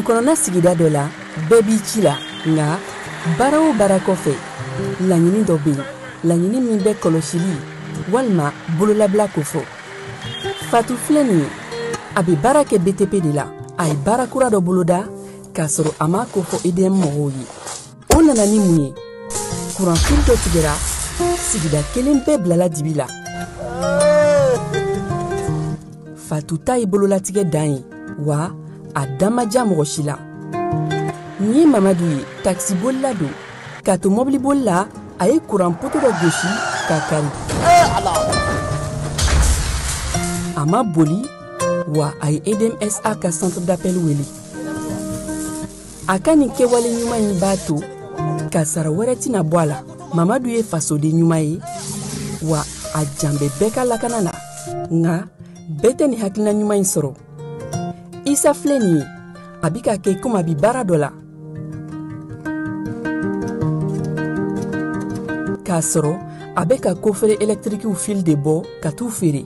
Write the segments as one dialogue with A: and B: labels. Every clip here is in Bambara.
A: Dugukɔnɔna sigida dɔ la, bɛɛ b'i ci la, nka baara o baara kɔfɛ, laɲini dɔ bɛ yen, laɲini min bɛ kɔlɔsili walima bololabila kofɔ. Fatu filɛ nin ye, a bɛ baara kɛ BTP de la. A ye baara kura dɔ boloda k'a sɔrɔ a m'a kofɔ EDM mɔgɔw ye. O nana ni mun ye? Kuranfili dɔ tigɛra, sigida kelen bɛɛ bilala dibi la. Fatu ta ye bololatigɛ dan ye, wa a da ma diya mɔgɔ si la. Nin ye Mamadu ye, takisibolila don. K'a to mɔbiliboli la, a ye kuran poto dɔ gosi k'a kari. A ma boli, wa a ye EDMSA ka centre d'appel wele. A ka nin kɛwale ɲuman in b'a to kasara wɛrɛ tɛna bɔ a la. Mamadu ye fasoden ɲuman ye, wa a jan bɛ bɛɛ ka lakana la. Nka bɛɛ tɛ nin hakilina ɲuman in sɔrɔ. Isa filɛ nin ye, a bɛ ka kɛ komi a bɛ baara dɔ la, k'a sɔrɔ a bɛ ka kofere ɛlɛtirikiw fil de bɔ ka t'u feere.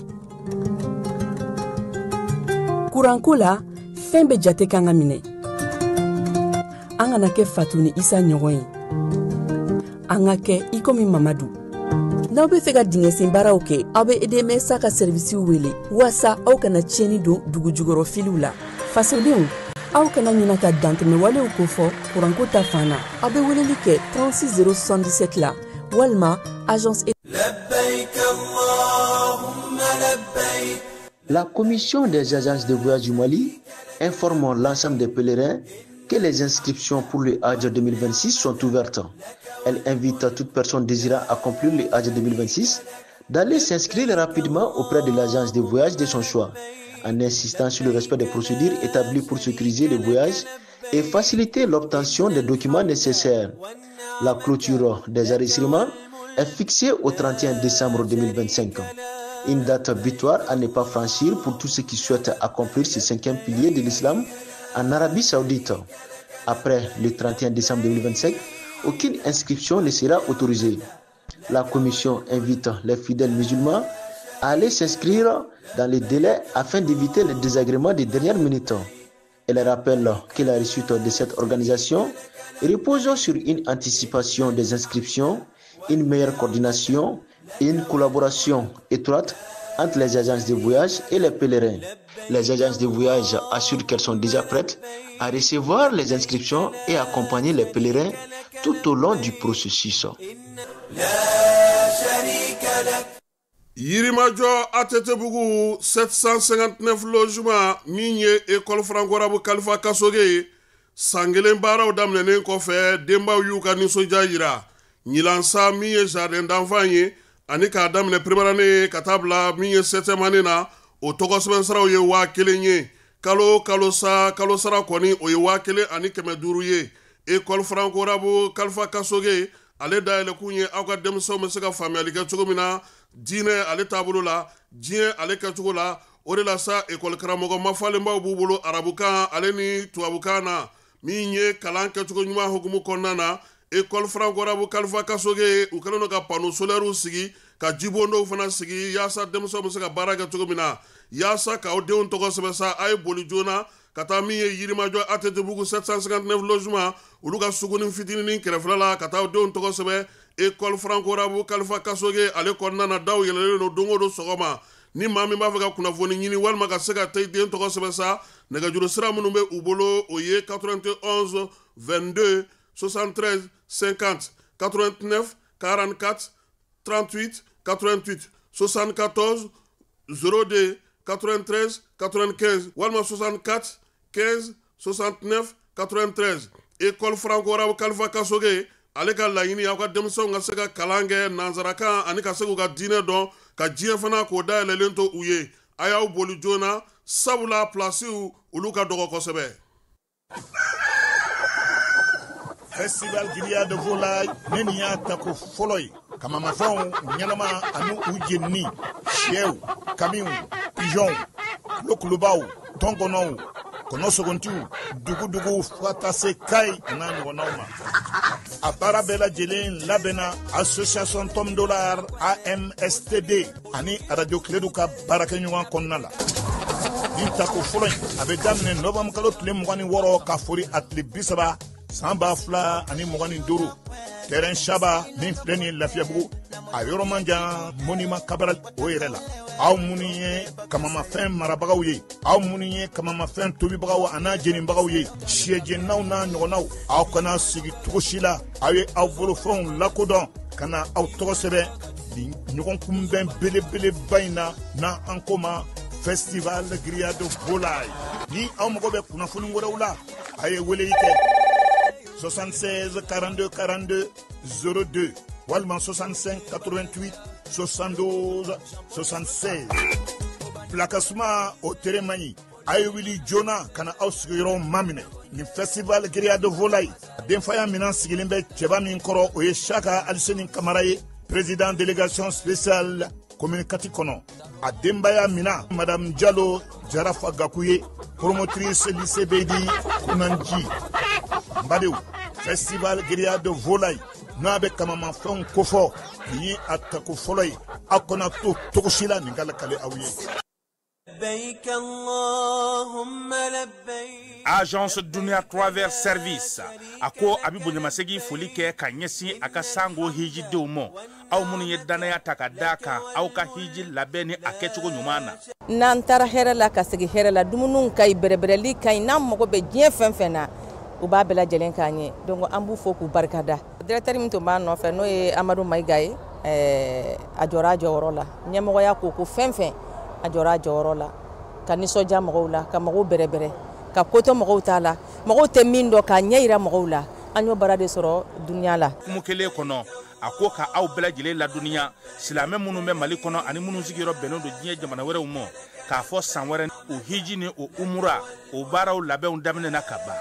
A: Kuranko la, fɛn bɛɛ jate kan ka minɛ. An kana kɛ Fatu ni Isa ɲɔgɔn ye, an ka kɛ i komi Mamadu. N'aw bɛ fɛ ka dingɛsen baaraw kɛ, aw bɛ EDMSA ka sɛrivisiw wele waasa aw kana tiɲɛni don dugu jukɔrɔ filiw la. Fasodenw, aw kana ɲina ka dantɛmɛwalew kofɔ kuranko ta fan na. Aw bɛ weleli kɛ 36 077 la walima agence.
B: La commission des agences de voyage du Mali informe l'ensemble des pèlerins que les inscriptions pour le Hajj 2026 sont ouvertes. Elle invite toute personne désirant accomplir le Hajj 2026 d'aller s'inscrire rapidement auprès de l'agence de voyage de son choix, en insistant sur le respect des procédures établies pour sécuriser le voyage et faciliter l'obtention des documents nécessaires. La clôture des enregistrements est fixée au 31 décembre 2025. Une date butoir à ne pas franchir pour tous ceux qui souhaitent accomplir ce cinquième pilier de l'islam en Arabie Saoudite. Après le 31 décembre 2025, aucune inscription ne sera autorisée. La commission invite les fidèles musulmans à aller s'inscrire dans les délais afin d'éviter les désagréments des dernières minutes. Elle rappelle que la réussite de cette organisation repose sur une anticipation des inscriptions, une meilleure coordination et une collaboration étroite entre les agences de voyage et les pèlerins. Les agences de voyage assurent qu'elles sont déjà prêtes à recevoir les inscriptions et accompagner les pèlerins tout au long du processus.
C: Yirimajɔ ATT-bugu 759 logement min ye école franco-arabe Kalifa Kasoge ye, san kelen baaraw daminɛnen kɔfɛ, denbaw y'u ka nisɔndiya yira. Ɲinan min ye jardin d'enfant ye, ani k'a daminɛ première année ka taa bila min ye septième année na, o tɔgɔ sɛbɛn siraw ye 1000 ye. Kalo kalo sa, kalo sara kɔni, o ye 1500 ye. École franco-arabe Kalifa Kasoge ale dayɛlɛkun ye aw ka denmisɛnw bɛ se ka faamuyali kɛ cogo min na diinɛ ale taabolo la, diɲɛ ale kɛcogo la. O de la sa, ekɔli karamɔgɔ mafalenbaw b'u bolo arabukan ale ni tubabukan na. Min ye kalan kɛcogo ɲuman hukumu kɔnɔna na, école franco-arabe Kalifa Kasoge, u kɛlen don ka panneau solaires sigi, ka jibondow fana sigi, yaasa denmisɛnw bɛ se ka baara kɛ cogo min na. Yaasa k'aw denw tɔgɔ sɛbɛn sa, a ye boli joona ka taa min ye Yirimajɔ ATT-bugu 759 logement, olu ka suguni fitininin kɛrɛfɛla la, ka taa denw tɔgɔ sɛbɛn école franco-arabe Kalifa Kasoge ale kɔnɔna na. Daw yɛlɛlen don don o don sɔgɔma. Ni maa min b'a fɛ ka kunnafoni ɲini walima ka se ka taa i den tɔgɔ sɛbɛn sa, nɛgɛjuru sira minnu bɛ u bolo, o ye 91 22 73 50, 89 44 38 88, 74 02 93 95 walima 64 15 69 93. École franco-arabe Kalifa Kasoge ale ka laɲini, aw ka denmisɛnw ka se ka kalan kɛ nansarakan ani ka se k'u ka diinɛ dɔn, ka diɲɛ fana k'o dayɛlɛlen to u ye. A y'aw boli joona, sabula pilasiw olu ka dɔgɔ kosɛbɛ.
D: Festival Grillade de volaille ne nin y'a tako fɔlɔ ye. Kamamafɛnw ɲɛnama ani u jenini, sɛw, kamiw, pigeonw, kulokulubaw, tɔnkɔnɔw, kɔnɔ sogontiw, dugudugu, fo ka taa se kayi a n'a ɲɔgɔnnaw ma. A baara bɛɛ lajɛlen labɛnna association Tom Dollar AMSTD ani radio Kiledu ka baarakɛɲɔgɔn kɔnɔna la. Nin tako fɔlɔ in a bɛ daminɛ novembre kalo tile 26 ka fori a tile 30 san 2025 terrain Saba min filɛ nin ye Lafiyabugu a yɔrɔ man jan monument Cabral o yɛrɛ la. Aw minnu ye kamamafɛn marabagaw ye, aw minnu ye kamamafɛn tobibagaw an'a jenibagaw ye, siyɛjennaw n'a ɲɔgɔnnaw, aw kana sigi cogo si la, aw ye aw bolofɛnw lakodɔn ka na aw tɔgɔ sɛbɛn nin ɲɔgɔn kunbɛn belebeleba in na n'an ko ma Festival Grillade Volaille. Ni aw mago bɛ kunnafoni wɛrɛw la, a ye weleli kɛ 76 42 42 02 walima 65 88 72 76. Bilakasuma o tere man ɲi, a ye wuli joona ka na aw sigiyɔrɔw maminɛ. Nin Festival Grillade Volaille denfaya minɛn sigilen bɛ cɛba min kɔrɔ, o ye Saka Aliseni Kamara ye, président délégation spéciale commune 4 kɔnɔ. A denbaya mina Madame Diallo Jarafa Gakou ye, promotrice lycée Bedi Kunanji. N badenw, Festival Grillade Volaille n'a bɛ kamamafɛnw kofɔ, nin ye a tako fɔlɔ ye, aw kana to cogo si la nin ka lakale aw ye.
E: Agence Dunia Travel Service a ko a bɛ bonyamasegin foli kɛ ka ɲɛsin a ka sango hijidenw ma, aw minnu ye danaya ta ka d'a kan aw ka hiji labɛn ni a kɛcogo ɲuman na.
A: N'an taara hɛrɛ la ka segin hɛrɛ la, dumuniw ka ɲi, bɛrɛbɛrɛli ka ɲi, n'an mago bɛ diɲɛ fɛn fɛn na, u b'a bɛɛ lajɛlen k'an ye. Donc an b'u fo k'u barikada. Directeur min tun b'a nɔfɛ n'o ye Amadu Mayiga ye, a jɔra a jɔyɔrɔ la. Ɲɛmɔgɔya ko ko fɛn fɛn, a jɔra a jɔyɔrɔ la, ka nisɔndiya mɔgɔw la, ka mɔgɔw bɛrɛbɛrɛ, ka ko to mɔgɔw t'a la, mɔgɔw tɛ min dɔn k'a ɲɛ yira mɔgɔw la. An y'o baara de sɔrɔ dunuya la.
E: Kumu kelen kɔnɔ, a ko ka aw bɛɛ lajɛlen ladɔnniya, silamɛ minnu bɛ Mali kɔnɔ ani minnu sigiyɔrɔ bɛnnen don diɲɛ jamana wɛrɛw ma, k'a fɔ san wɛrɛ o hiji ni o umura o baaraw labɛnw daminɛna ka ban.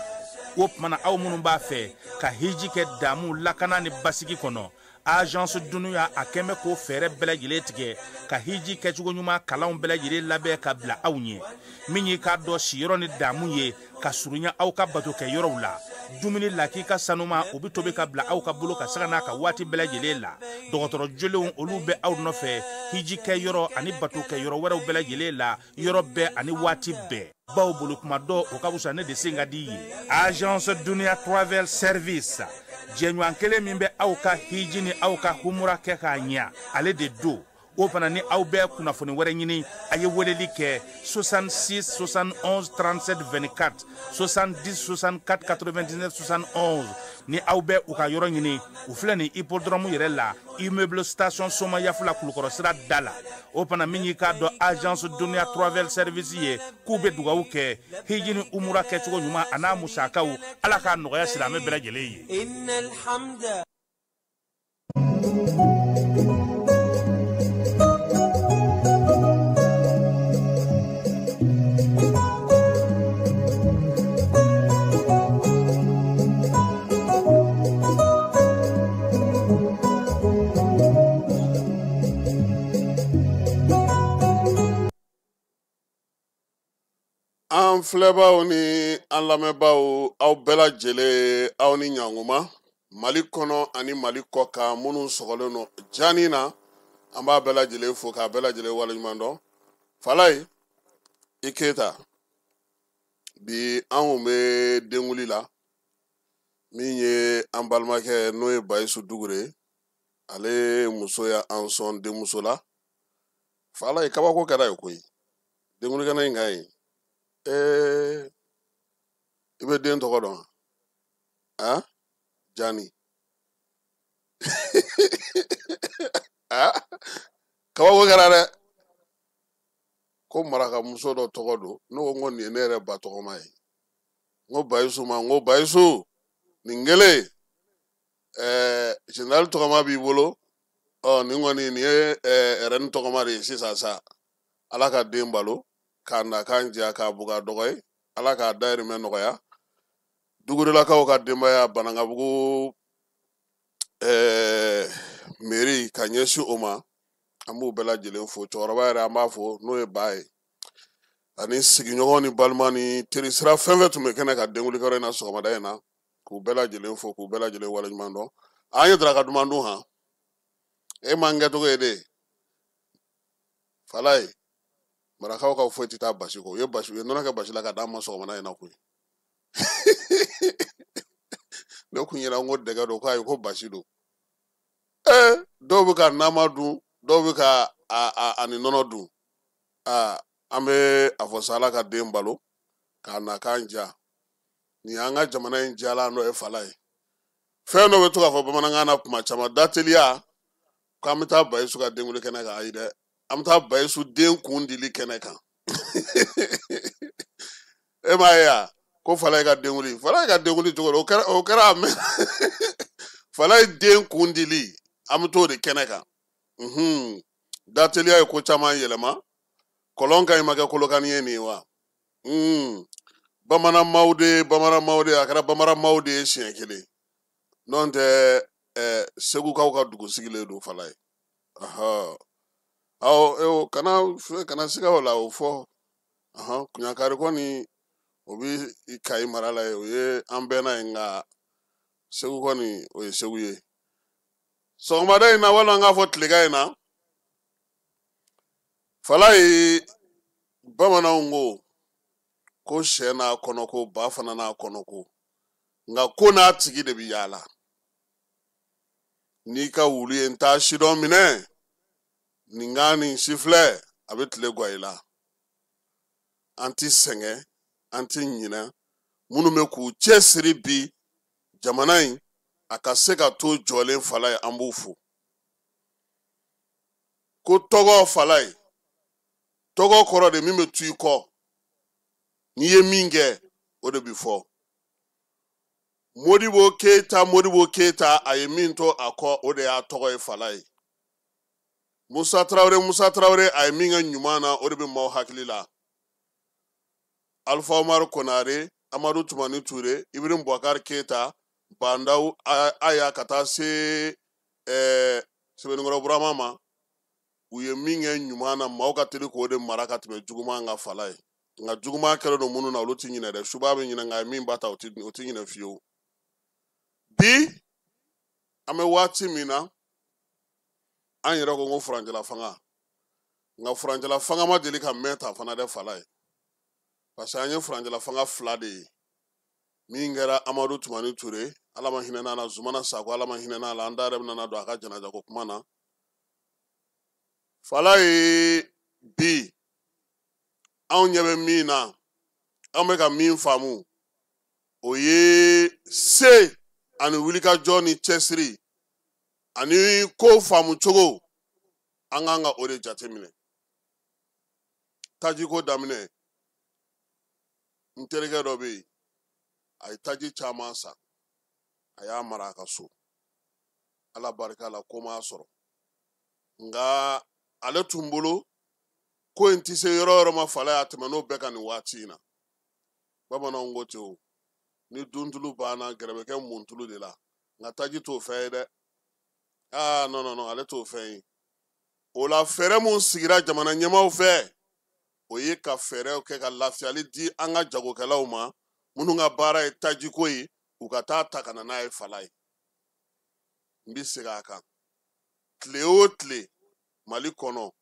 E: O tuma na aw minnu b'a fɛ ka hiji kɛ damu lakana ni basigi kɔnɔ, Agence Dunuya a kɛn bɛ k'o fɛɛrɛ bɛɛ lajɛlen tigɛ ka hiji kɛcogo ɲuman kalanw bɛɛ lajɛlen labɛn ka bila aw ɲɛ, min y'i k'a dɔn siyɔrɔ ni damu ye ka surunya aw ka bato kɛ yɔrɔw la. Dumuni lakika sanuma o bɛ tobi ka bila aw ka bolo ka saga n'a ka waati bɛɛ lajɛlen la. Dɔgɔtɔrɔ jolenw olu bɛ aw nɔfɛ hiji kɛ yɔrɔ ani bato kɛ yɔrɔ wɛrɛw bɛɛ lajɛlen la, yɔrɔ bɛɛ ani waati bɛɛ. Baw bolo kuma dɔ o ka fisa ne de sen ka di ye. Agence Dunuya Travel Service, jɛɲɔgɔn kelen min bɛ aw ka hiji ni aw ka humura kɛ k'a ɲɛ, ale de don. O fana ni aw bɛ kunnafoni wɛrɛ ɲini, a ye weleli kɛ 66 71 37 24, 70 64 99 71. Ni aw bɛ u ka yɔrɔ ɲini, u filɛ nin hippodrome yɛrɛ la, immeuble station Somayafula Kulukɔrɔ sira da la. O fana min y'i k'a dɔn Agence Dunuya Travel Service ye, k'u bɛ dugawu kɛ hiji ni umura kɛcogo ɲuman a n'a musakaw, Ala k'a nɔgɔya silamɛ bɛɛ lajɛlen ye.
C: An filɛbaw ni an lamɛnbaw, aw bɛɛ lajɛlen, aw ni ɲankuma Mali kɔnɔ ani Mali kɔ kan, minnu sɔgɔlen don jani na, an b'a bɛɛ lajɛlen fo k'a bɛɛ lajɛlen waleɲuman dɔn. Falaye i Keyita, bi an kun bɛ denkuli la, min ye an balimakɛ n'o ye Bayisu Dugure, ale muso y'an sɔn denmuso la. Falaye, kabako kɛra ye koyi, denkulikɛnɛ in ka ɲi. I bɛ den tɔgɔ dɔn wa? Jani. Kabako kɛra dɛ, ko marakamuso dɔ tɔgɔ don. Ne ko n ko nin ye ne yɛrɛ ba tɔgɔma ye. N ko Bayisu ma, n ko Bayisu nin kelen, général tɔgɔma b'i bolo, ɔ nin kɔni nin ye rɛni tɔgɔma de ye sisan sa. Ala ka den balo k'a na k'an diya k'a buga dɔgɔ ye, Ala k'a dayirimɛ nɔgɔya. Dugurelakaw ka denbaya Banankabugu mairie ka ɲɛsin o ma, an b'u bɛɛ lajɛlen fo. Cɛkɔrɔba yɛrɛ an b'a fo n'o ye ba ye, ani sigiɲɔgɔn ni balima ni terisira fɛn fɛn tun bɛ kɛnɛ ka denkulikɛyɔrɔ in na sɔgɔmada in na, k'u bɛɛ lajɛlen fo k'u bɛɛ lajɛlen waleɲuman dɔn. An ye daraka duman dun han, e m'an kɛcogo ye de. Falaye, Marakaw ka foyi tɛ taa basi kɔ. U ye basi, u ye nɔnɔ kɛ basi la ka d'an ma sɔgɔmada in na koyi. Ne kun ɲɛna n ko dɛgɛ don, ko ayi, ko basi don. Dɔw bɛ ka nama dun, dɔw bɛ ka a ni nɔnɔ dun. Aa, an bɛ a fɔ sa, Ala ka den balo k'a na k'an ja. Nin y'an ka jamana in diyalan dɔ ye, fala ye. Fɛn dɔ bɛ to k'a fɔ bamanankan na kuma caman, dateliya, k'an bɛ taa Bayisu ka denkuli kɛnɛ kan. Ayi dɛ, an bɛ taa Bayisu den kun dili kɛnɛ kan. E m'a ye wa, ko Falaye ka denkuli, Falaye ka denkuli cogo di? O kɛra a mɛn. Falaye den kun dili, an bɛ t'o de kɛnɛ kan. Dateliya ye ko caman yɛlɛma. Kɔlɔn ka ɲi ma kɛ kolokani ye nin ye wa? Bamananmaw de, bamananmaw de, a kɛra bamananmaw de ye siɲɛ kelen. N'o tɛ, Segukaw ka dugu sigilen don Falaye. Awɔ, kana siga o la, o fɔ. Kuɲakari kɔni, o bi Kayi mara la yen, o ye an bɛnna ye, nka Segu kɔni, o ye Segu ye. Sɔgɔmada in na, walima an k'a fɔ tilegan in na, Falaye, bamananw ko sɛ n'a kɔnɔ ko, ba fana n'a kɔnɔ ko, nka ko n'a tigi de bi yaala. N'i ka wulu ye n t'a sidɔn minɛ, nin ka nin sifilɛ, a bɛ tile gwa i la. An ti sɛgɛn, an ti ɲinɛ minnu bɛ k'u cɛsiri bi jamana in a ka se ka to jɔlen Falaye, an b'u fo. Ko tɔgɔ Falaye, tɔgɔ kɔrɔ de min bɛ to i kɔ, n'i ye min kɛ, o de bɛ fɔ. Modibo Keyita, Modibo Keyita, a ye min to a kɔ, o de y'a tɔgɔ ye Falaye. Musa Tarawele, Musa Tarawele, a ye min kɛ ɲuman na, o de bɛ maaw hakili la. Alpha Umaru Konare, Amadu Tumani Ture, Ibrahim Boubacar Keyita, Bandaw Aya, ka taa se Sɛbɛnnikɔrɔ Burama ma, u ye min kɛ ɲuman na, maaw ka teli k'o de mara ka tɛmɛ juguman kan Falaye. Nka juguman kɛlen don minnu na, olu ti ɲinɛ dɛ. Suba bɛ ɲinɛ, nka a ye min ba ta, o ti ɲinɛ fiyewu. Bi an bɛ waati min na, an yɛrɛ ko furancɛla fanga, nka furancɛla fanga ma deli ka mɛn ta fana dɛ Falaye, parce que an ye furancɛla fanga fila de ye. Min kɛra Amadu Tumani Ture, Ala ma hinɛ n'a la, Zumana Sako, Ala ma hinɛ n'a la, an da yɛrɛ bɛna don a ka janaja ko kuma na Falaye. Bi anw ɲɛ bɛ min na, an bɛ ka min faamu, o ye se ani wulikajɔ ni cɛsiri ani ko faamu cogo, an kan ka o de jateminɛ. Tajiko daminɛ, n terikɛ dɔ bɛ yen, a ye taji caman san, a y'a mara a ka so. Ala barika la, ko m'a sɔrɔ, nka ale tun bolo ko in tɛ se yɔrɔ o yɔrɔ ma Falaye, a tɛmɛ n'o bɛɛ kan nin waati in na. Bamananw ko ten o, ni duntulu banna, gɛrɛ bɛ kɛ muntulu de la, nka taji t'o fɛn ye dɛ. Aa, non, non, non, ale t'o fɛn ye. O la, fɛɛrɛ mun sigira jamana ɲɛmaaw fɛ, o ye ka fɛɛrɛw kɛ ka lafiyali di an ka jagokɛlaw ma, minnu ka baara ye tajiko ye, u ka taa ta ka na n'a ye Falaye. N bɛ segin a kan, tile o tile, Mali kɔnɔ,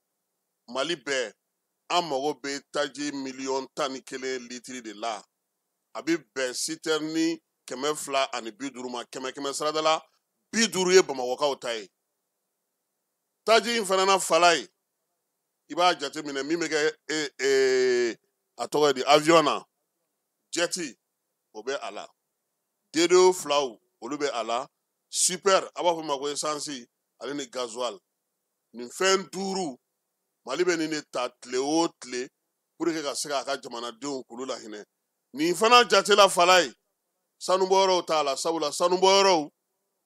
C: Mali bɛɛ, an mago bɛ taji 11 miliyɔn litiri de la. A bɛ bɛn citerne 250 ma, kɛmɛ kɛmɛ sarada la, 50 ye Bamakɔkaw ta ye. Taji in fana na Falaye, i b'a jateminɛ, min bɛ kɛ, a tɔgɔ ye di, avion na, jet, o bɛ a la, DDO filaw, olu bɛ a la, super, a b'a fɔ ma ko essence, ale ni gasoil. Nin fɛn duuru, Mali bɛ nin de ta tile o tile pour que ka se k'a ka jamanadenw k'olu lahinɛ. Nin fana jate la Falaye, sanubɔyɔrɔw t'a la, sabula sanubɔyɔrɔw,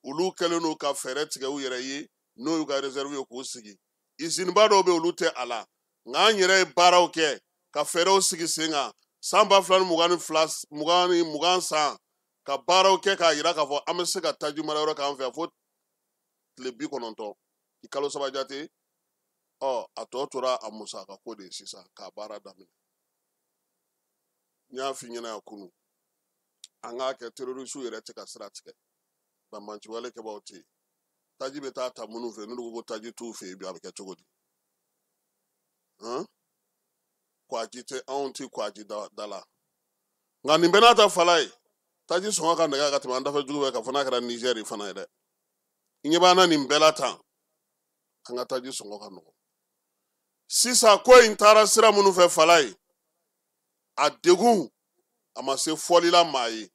C: olu kɛlen don ka fɛɛrɛ tigɛ u yɛrɛ ye, n'o y'u ka réserve ye k'u sigi. Usine ba dɔw bɛ, olu tɛ a la, nka an yɛrɛ ye baaraw kɛ ka fɛɛrɛw sigi sen kan san 2022, 2020 san, ka baaraw kɛ k'a yira k'a fɔ an bɛ se ka taji mara yɔrɔ k'an fɛ fo tile 90, i kalo 3 jate. Ɔ, a tɔ tora a musaka ko de ye sisan k'a baara daminɛ. N y'a f'i ɲɛna yan kunun, an k'a kɛ terroriste yɛrɛ tɛ ka sira tigɛ, banbanciwale kɛbaaw tɛ yen. Taji bɛ taa ta minnu fɛ, n'olu ko ko taji t'u fɛ yen bi, a bɛ kɛ cogo di? Han, Kwaji tɛ, anw tɛ kwaji da la. Nka nin bɛɛ n'a ta fala ye, taji sɔngɔ ka nɛgɛ ka tɛmɛ an dafɛ jugu bɛɛ kan, fo n'a kɛra Nizɛri fana ye dɛ. I ɲɛ b'an na nin bɛɛ la tan, an ka taji sɔngɔ ka nɔgɔn. Sisan ko in taara sira minnu fɛ fala ye, a degun a ma se fɔli la maa ye,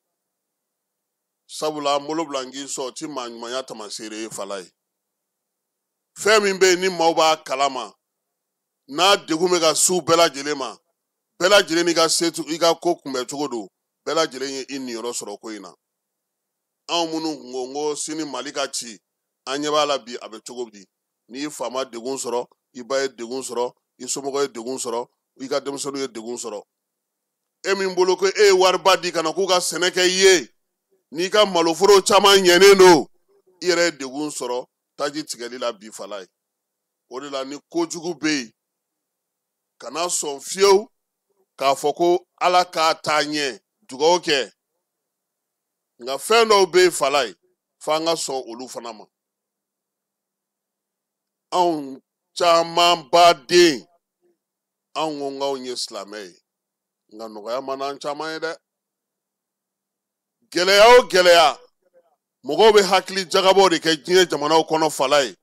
C: sabula an bolo bila n k'i sɔn, o ti maa ɲumanya tamaseere ye fala ye. Fɛn min bɛ yen ni maaw b'a kalama, n'a degun bɛ ka s'u bɛɛ lajɛlen ma, bɛɛ lajɛlen n'i ka se, i ka ko kunbɛ cogo don, bɛɛ lajɛlen ye i niyɔrɔ sɔrɔ ko in na. Anw minnu kun ko n ko sini Mali ka ci, an ɲɛ b'a la bi a bɛ cogo di. N'i fa ma degun sɔrɔ, i ba ye degun sɔrɔ, i somɔgɔ ye degun sɔrɔ, i ka denmisɛnninw ye degun sɔrɔ. E min bolo ko e ye wariba di ka na k'u ka sɛnɛ kɛ i ye, n'i ka maloforo caman ɲɛnen don, i yɛrɛ ye degun sɔrɔ taji tigɛli la bi fala ye. O de la ni kojugu bɛ yen, kana sɔn fiyewu k'a fɔ ko Ala k'a taa ɲɛ, dugawu kɛ. Nka fɛn dɔw bɛ yen fala ye, f'an ka sɔn olu fana ma. Anw caman baden, anw ko k'anw ye silamɛ ye, nka nɔgɔya ma n'an caman ye dɛ. Gɛlɛya o gɛlɛya, mɔgɔw bɛ hakili jagabɔ de kɛ diɲɛ jamanaw kɔnɔ fala ye.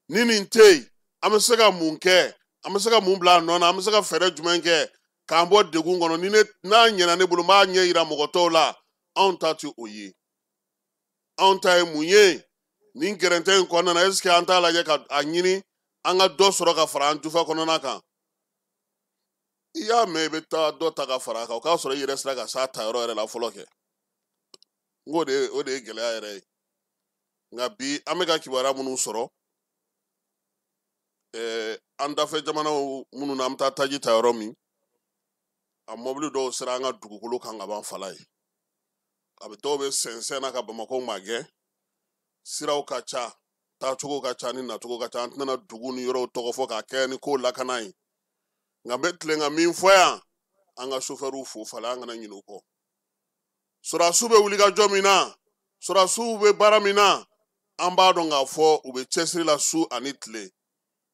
C: Ni nin tɛ yen, an bɛ se ka mun kɛ, an bɛ se ka mun bila a nɔ na, an bɛ se ka fɛɛrɛ jumɛn kɛ k'an bɔ degun kɔnɔ. Ni ne n'a ɲɛna ne bolo, n b'a ɲɛ yira mɔgɔ tɔw la. Anw ta tɛ o ye. Anw ta ye mun ye? Nin gɛrɛntɛ in kɔnɔna na, est ce que an t'a lajɛ ka a ɲini an ka dɔ sɔrɔ ka fara an jufa kɔnɔna kan? I y'a mɛn i bɛ taa dɔ ta ka fara a kan, o k'a sɔrɔ i yɛrɛ sera ka s'a ta yɔrɔ yɛrɛ la fɔlɔ kɛ. N k'o de o de ye gɛlɛya yɛrɛ ye. Nka bi an bɛ ka kibaruya minnu sɔrɔ, an dafɛ jamanaw minnu na, an bɛ taa taji ta yɔrɔ min, a mɔbili dɔw sera an ka dugukolo kan ka ban fala ye. A bɛ dɔw bɛ sɛnsɛn na ka Bamakɔ magɛn. Siraw ka ca, taacogo ka ca ni nacogo ka ca. An tɛna dugu ni yɔrɔw tɔgɔ fɔ k'a kɛ ni ko lakana ye. Nka n bɛ tilen ka min fɔ yan, an ka sofɛriw fo fala, an kana ɲinɛ u kɔ. Sɔrɔdasiw bɛ wuli ka jɔ min na, sɔrɔdasiw bɛ baara min na, an b'a dɔn k'a fɔ u bɛ cɛsiri la su ani tile.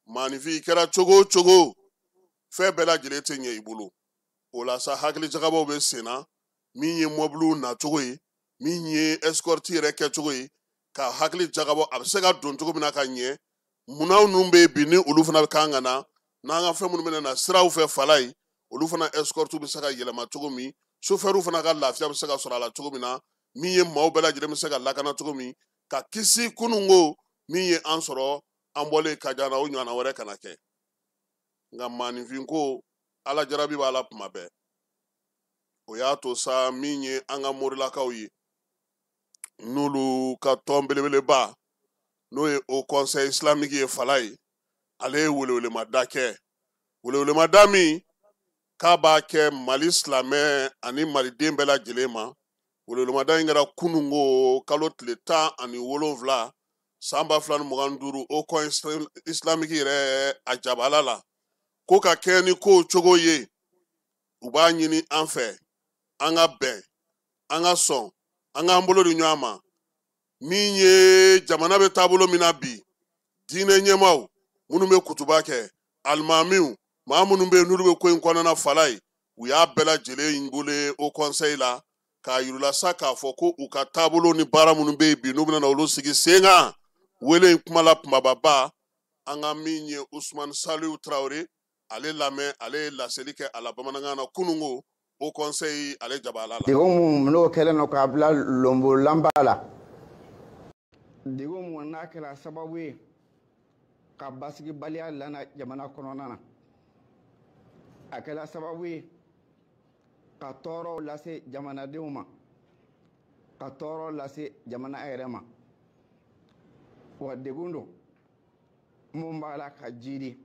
C: Maaninfin kɛra cogo o cogo, fɛn bɛɛ lajɛlen tɛ ɲɛ i bolo. O la sa, hakili jagabɔw bɛ sen na, min ye mɔbiliw nacogo ye, min ye escorte yɛrɛ kɛcogo ye, ka hakili jagabɔ a bɛ se ka don cogo min na ka ɲɛ. Munnaw ninnu bɛ yen bi ni olu fana kan ka na, n'an ka fɛn minnu bɛ na siraw fɛ fala ye, olu fana escorte bɛ se ka yɛlɛma cogo min, sofɛriw fana ka lafiya bɛ se ka sɔrɔ a la cogo min na, min ye maaw bɛɛ lajɛlen bɛ se ka lakana cogo min, ka kisi kununko min ye an sɔrɔ an bɔlen Kajana, o ɲɔgɔnna wɛrɛ kana kɛ. Nka maaninfin ko Ala jarabi b'a la kuma bɛɛ. O y'a to sa, min ye an ka morilakaw ye, n'olu ka tɔn belebeleba n'o ye Haut Conseil islamique ye fala ye, ale ye welewelemada kɛ. Welewelemada min k'a b'a kɛ Mali silamɛ ani maliden bɛɛ lajɛlen ma. Welewelemada in kɛra kununko kalo tile 17 san 2025, Haut Conseil islamique yɛrɛ a jabala la, ko ka kɛ ni kow cogo ye. U b'a ɲini an fɛ, an ka bɛn, an ka sɔn, an k'an bolo di ɲɔgɔn ma. Min ye jamana bɛ taabolo min na bi, diinɛ ɲɛmaaw minnu bɛ kutuba kɛ, alimamiw, maa minnu bɛ yen n'olu bɛ ko in kɔnɔna fala ye, u y'a bɛɛ lajɛlen wele Haut Conseil la k'a yir'u sa k'a fɔ ko u ka taabolo ni baara minnu bɛ yen bi, n'u bɛna olu sigi sen kan. Wele in kuma la kumababa, an ka min ye Usumani Saliu Tarawele, ale lamɛn, ale ye laseli kɛ a la bamanankan na kununko Haut Conseil ale jabala la.
F: Degun mun n'o kɛlen don k'a bila lonbolanba la, degun mun n'a kɛra sababu ye ka basigibaliya lana jamana kɔnɔna na, a kɛra sababu ye ka tɔɔrɔw lase jamanadenw ma, ka tɔɔrɔ lase jamana yɛrɛ ma. Wa degun don mun b'a la ka jiidi,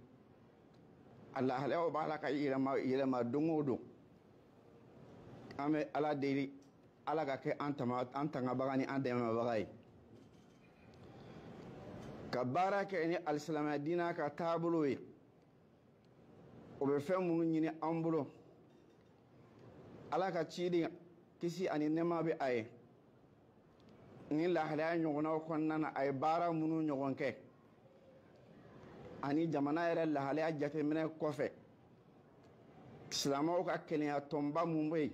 F: a lahalayaw b'a la ka yɛlɛma yɛlɛma don o don. An bɛ Ala deli, Ala ka kɛ an tama, an tangabaga ni an dɛmɛbaga ye, ka baara kɛ ni alisilamɛya diinɛ ka taabolo ye. O bɛ fɛn minnu ɲini an bolo, Ala ka ciden kisi ani nɛɛma bɛ a ye, ni lahalaya ɲɔgɔnnaw kɔnɔna na, a ye baara minnu ɲɔgɔn kɛ, ani jamana yɛrɛ lahalaya jateminɛ kɔfɛ. Silamɛw ka kelenya tɔnba mun bɛ yen,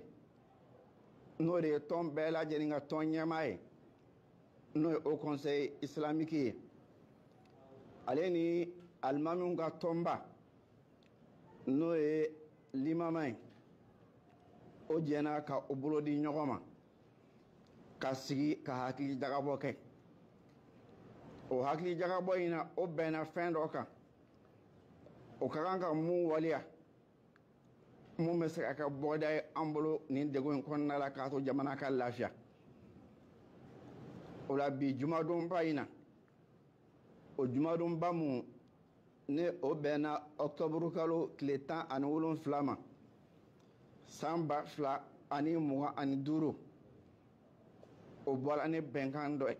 F: n'o de ye tɔn bɛɛ lajɛlen ka tɔn ɲɛmaa ye, n'o ye Haut Conseil islamique ye, ale ni alimamiw ka tɔnba, n'o ye limama ye, o jɛna ka o bolo di ɲɔgɔn ma ka sigi ka hakili jagabɔ kɛ. O hakili jagabɔ in na, o bɛnna fɛn dɔ kan, o ka kan ka mun waleya, mun bɛ se ka kɛ bɔda ye an bolo nin degun in kɔnɔna la, k'a to jamana ka lafiya. O la bi jumadonba in na, o jumadonba mun ne o bɛnna ɔkutɔburu kalo tile 17 ma san 2025, o bɔra ni bɛnkan dɔ ye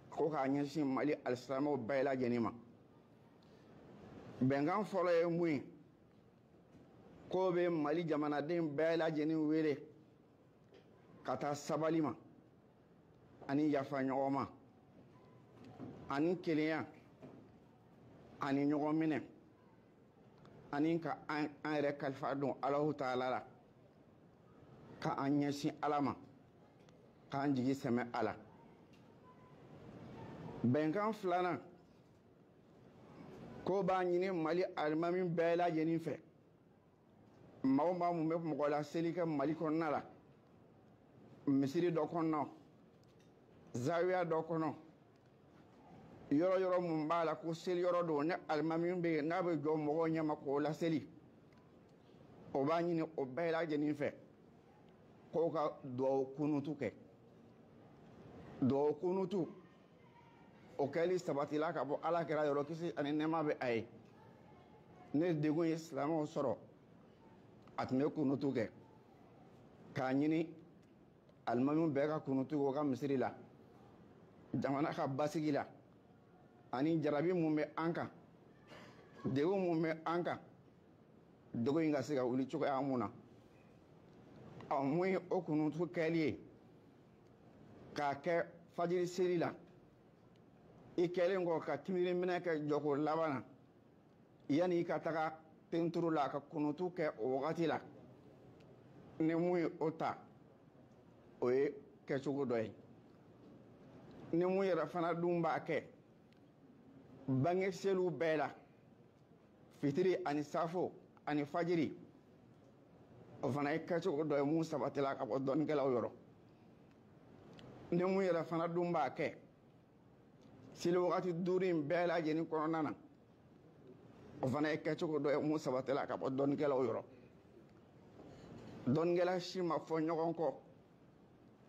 F: ko k'a ɲɛsin Mali alisilamɛw bɛɛ lajɛlen ma. Bɛnkan fɔlɔ ye mun ye? K'o bɛ Mali jamanaden bɛɛ lajɛlen wele ka taa sabali ma ani yafa ɲɔgɔn ma ani kelenya ani ɲɔgɔn minɛ ani ka an yɛrɛ kalifa don Alahu taala la, ka an ɲɛsin Ala ma, k'an jigi sɛmɛ a la. Bɛnkan filanan, k'o b'a ɲini Mali alimami bɛɛ lajɛlen fɛ, maa o maa mun bɛ mɔgɔ laseli kɛ Mali kɔnɔna la, misiri dɔ kɔnɔ, zawiya dɔ kɔnɔ, yɔrɔ yɔrɔ mun b'a la ko seli yɔrɔ don, ni alimami bɛ yen n'a bɛ jɔ mɔgɔw ɲɛma k'o laseli, o b'a ɲini o bɛɛ lajɛlen fɛ k'o ka duwawu kunutu kɛ. Duwawu kunutu o kɛli sabatila ka bɔ Ala kɛra yɔrɔ, kisi ani nɛɛma bɛ a ye. Ne degun ye silamɛw sɔrɔ, a tun bɛ kunutu kɛ k'a ɲini alimamiw bɛɛ ka kunutu kɛ o ka misiri la, jamana ka basigi la, ani jarabi mun bɛ an kan, degun mun bɛ an kan, degun in ka se ka wuli cogoya mun na. Ɔ, mun ye o kunutu kɛli ye? K'a kɛ fajiri seli la, i kɛlen kɔ ka timiri minɛ kɛ jɔko laban na, yanni i ka taga tenturu la ka kunutu kɛ o wagati la, ni mun ye o ta, o ye kɛcogo dɔ ye. Ni mun yɛrɛ fana dun b'a kɛ bange seliw bɛɛ la, fitiri ani safo ani fajiri, o fana ye kɛcogo dɔ ye mun sabatila ka bɔ dɔnnikɛlaw yɔrɔ. Ni mun yɛrɛ fana dun b'a kɛ seli wagati 5 in bɛɛ lajɛlen kɔnɔna na, o fana ye kɛcogo dɔ ye mun sabatila ka bɔ dɔnnikɛlaw yɔrɔ. Dɔnnikɛla si ma fɔ ɲɔgɔn kɔ